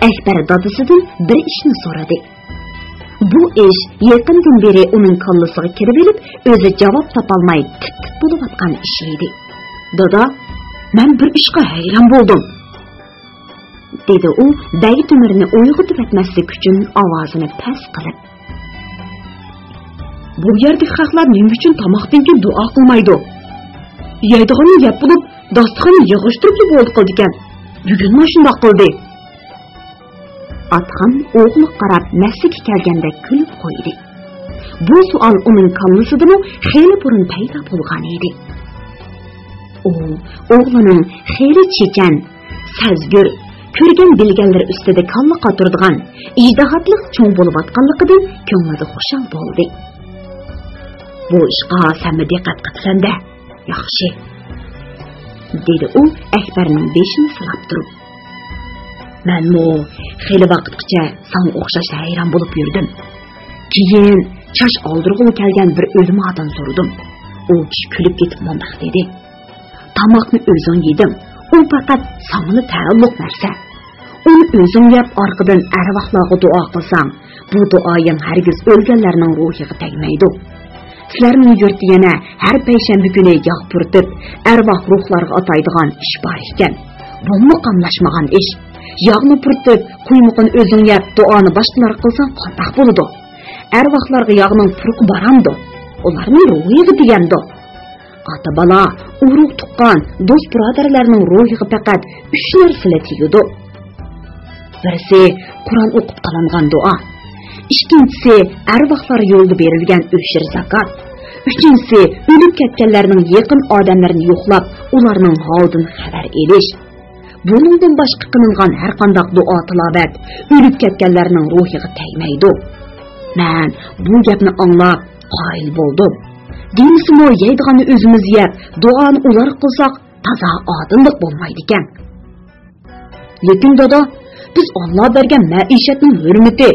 ئەكبەر دادىسىدىن بىر ئىشنى سورىدى. بۇ ئىش يېقىندىن بېرى ئۇنىڭ كاللىسىغا كىرىۋېلىپ، ئۆزى جاۋاب تاپالماي تىت-تىت بولۇۋاتقان ئىش ئىدى. «دادا، مەن بىر ئىشقا ھەيران بولدۇم.» دېدى ئۇ بەگ تۆمۈرنى ئويغىتىۋەتمەسلىك ئۈچۈن ئاۋازىنى پەس قىلىپ. «بۇ يەردىكى خەقلەر نېمە ئۈچۈن تاماقتىن كېيىن دۇئا قىلمايدۇ؟ يەيدىغىنىنى يەپ بولۇپ، داستىخاننى يىغىشتۇرۇپلا بولدى قىلىدىكەن. بۈگۈنمۇ شۇنداق قىلدى.» ئاتخان ئوغلىغا قاراپ مەسىگە كەلگەندەك كۈلۈپ قويدى. بۇ سوئال ئۇنىڭ كاللىسىدىمۇ خېلى بۇرۇن پەيدا بولغان ئىدى. ئۇ ئوغلىنىڭ خېلى چېچەن، سەزگۈر، كۆرگەن-بىلگەنلىرى ئۈستىدە كاللا قاتۇرىدىغان، ئىجتىھاتلىق چوڭ بولۇۋاتقانلىقىدىن كۆڭلىدە خۇشال بولدى. بۇ ئىشقا سەنمۇ دىققەت قىپسەن-دە. ياخشى، دېدى ئۇ ئەكبەرنىڭ بېشىنى سىلاپ تۇرۇپ. مەنمۇ خېلى ۋاقىتقىچە ساڭا ئوخشاش ھەيران بولۇپ يۈردۈم. كېيىن چاچ ئالدۇرغۇم كەلگەن بىر ئۆلىمادىن سورىدىم. ئۇ كىشى كۈلۈپ كېتىپ مۇنداق دېدى: تاماقنى ئۆزۈڭ يېدىڭ، ئۇ پەقەت ساڭىلا تەئەللۇق نەرسە. ئۇنى ئۆزۈڭ يەپ، ئارقىدىن ئەرۋاھلارغا دۇئا قىلساڭ، بۇ دۇئايىڭ ھەرگىز ئۆلگەنلەرنىڭ روھىغا تەگمەيدۇ. سىلەرنىڭ يۇرتتا يەنە ھەر پەيشەنبە كۈنى ياغ پۇرىتىپ، ئەرۋاھ روھلارغا ئاتايدىغان ئىش بار ئىكەن. بۇمۇ قاملاشمىغان ئىش. ياغنى پۇرىتىپ، قۇيمىقىنى ئۆزۈڭ يەپ، دۇئانى باشقىلارغا قىلساڭ قانداق بولىدۇ؟ ئەرۋاھلارغا ياغنىڭ پۇرىقى بارامدۇ؟ ئۇلارنىڭ روھىغا تېگەمدۇ؟ ئاتا-بالا، ئۇرۇق-تۇغقان، دوست-بۇرادەرلەرنىڭ روھىغا پەقەت ئۈچ نەرسىلا تېگىدۇ. بىرسى قۇرئان ئوقۇپ قىلىنغان دۇئا. ئىككىنچىسى ئەرۋاھلار يولىدا بېرىلگەن ئۆشۈر زاكات. ئۈچىنچىسى ئۆلۈپ كەتكەنلەرنىڭ يېقىن ئادەملىرىنى يوقلاپ، ئۇلارنىڭ ھالىدىن خەۋەر ئېلىش. بۇنىڭدىن باشقا قىلىنغان ھەرقانداق دۇئا-تىلاۋەت ئۆلۈپ كەتكەنلەرنىڭ روھىغا تەگمەيدۇ. مەن بۇ گەپنى ئاڭلاپ قايىل بولدۇم. دېمىسىمۇ، يەيدىغاننى ئۆزىمىز يەپ، دۇئانى ئۇلارغا قىلساق، تازا ئادىللىق بولمايدىكەن. لېكىن دادا، بىز ئاللا بەرگەن مەئىشەتنىڭ ھۆرمىتى،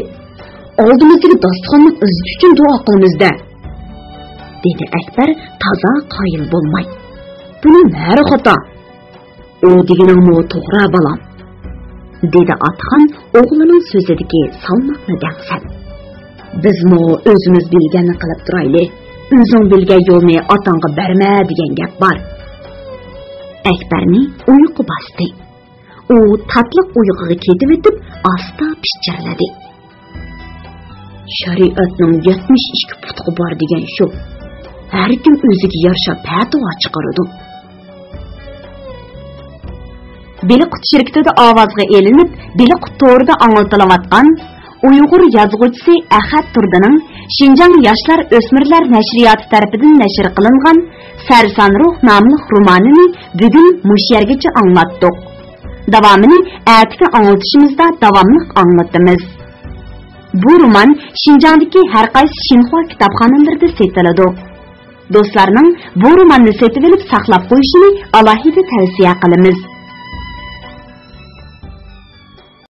ئالدىمىزدىكى داستىخاننىڭ ئىززىتى ئۈچۈن دۇئا قىلىمىز-دە، دېدى ئەكبەر تازا قايىل بولماي. بۇنىڭ نەرى خاتا؟ ئۇ دېگىنىڭمۇ توغرا، بالام، دېدى ئاتىخان ئوغلىنىڭ سۆزىدىكى سالماقنى دەڭسەپ. بىزمۇ ئۆزىمىز بىلگەننى قىلىپ تۇرايلى. ئۆزۈڭ بىلگەن يولنى ئاتاڭغا بەرمە دېگەن گەپ بار. ئەكبەرنى ئۇيقۇ باستى. ئۇ تاتلىق ئۇيقۇغا كېتىۋېتىپ، ئاستا پىچىرلىدى. شەرىئەتنىڭ يەتمىش ئىككى پۇتىقى بار دېگەن شۇ. ھەركىم ئۆزىگە يارىشا پەتىۋا چىقىرىدۇ. بېلىققۇت شىركىتىدە ئاۋازغا ئېلىنىپ، بېلىققۇت تورىدا ئاڭلىتىلىۋاتقان ئۇيغۇر يازغۇچىسى ئەخەت تۇردىنىڭ شىنجاڭ ياشلار ئۆسمۈرلەر نەشرىياتى تەرىپىدىن نەشر قىلىنغان سەرسان روھ ناملىق رومانىنى بۈگۈن مۇشۇ يەرگىچە ئاڭلاتتۇق. داۋامىنى ئەتىكى ئاڭلىتىشىمىزدا داۋاملىق ئاڭلىتىمىز. بۇ رومان شىنجاڭدىكى ھەر قايسى شىنخۇا كىتابخانىلىرىدا سېتىلىدۇ. دوستلارنىڭ بۇ روماننى سېتىۋېلىپ ساقلاپ قويۇشىنى ئالاھىدە تەۋسىيە قىلىمىز.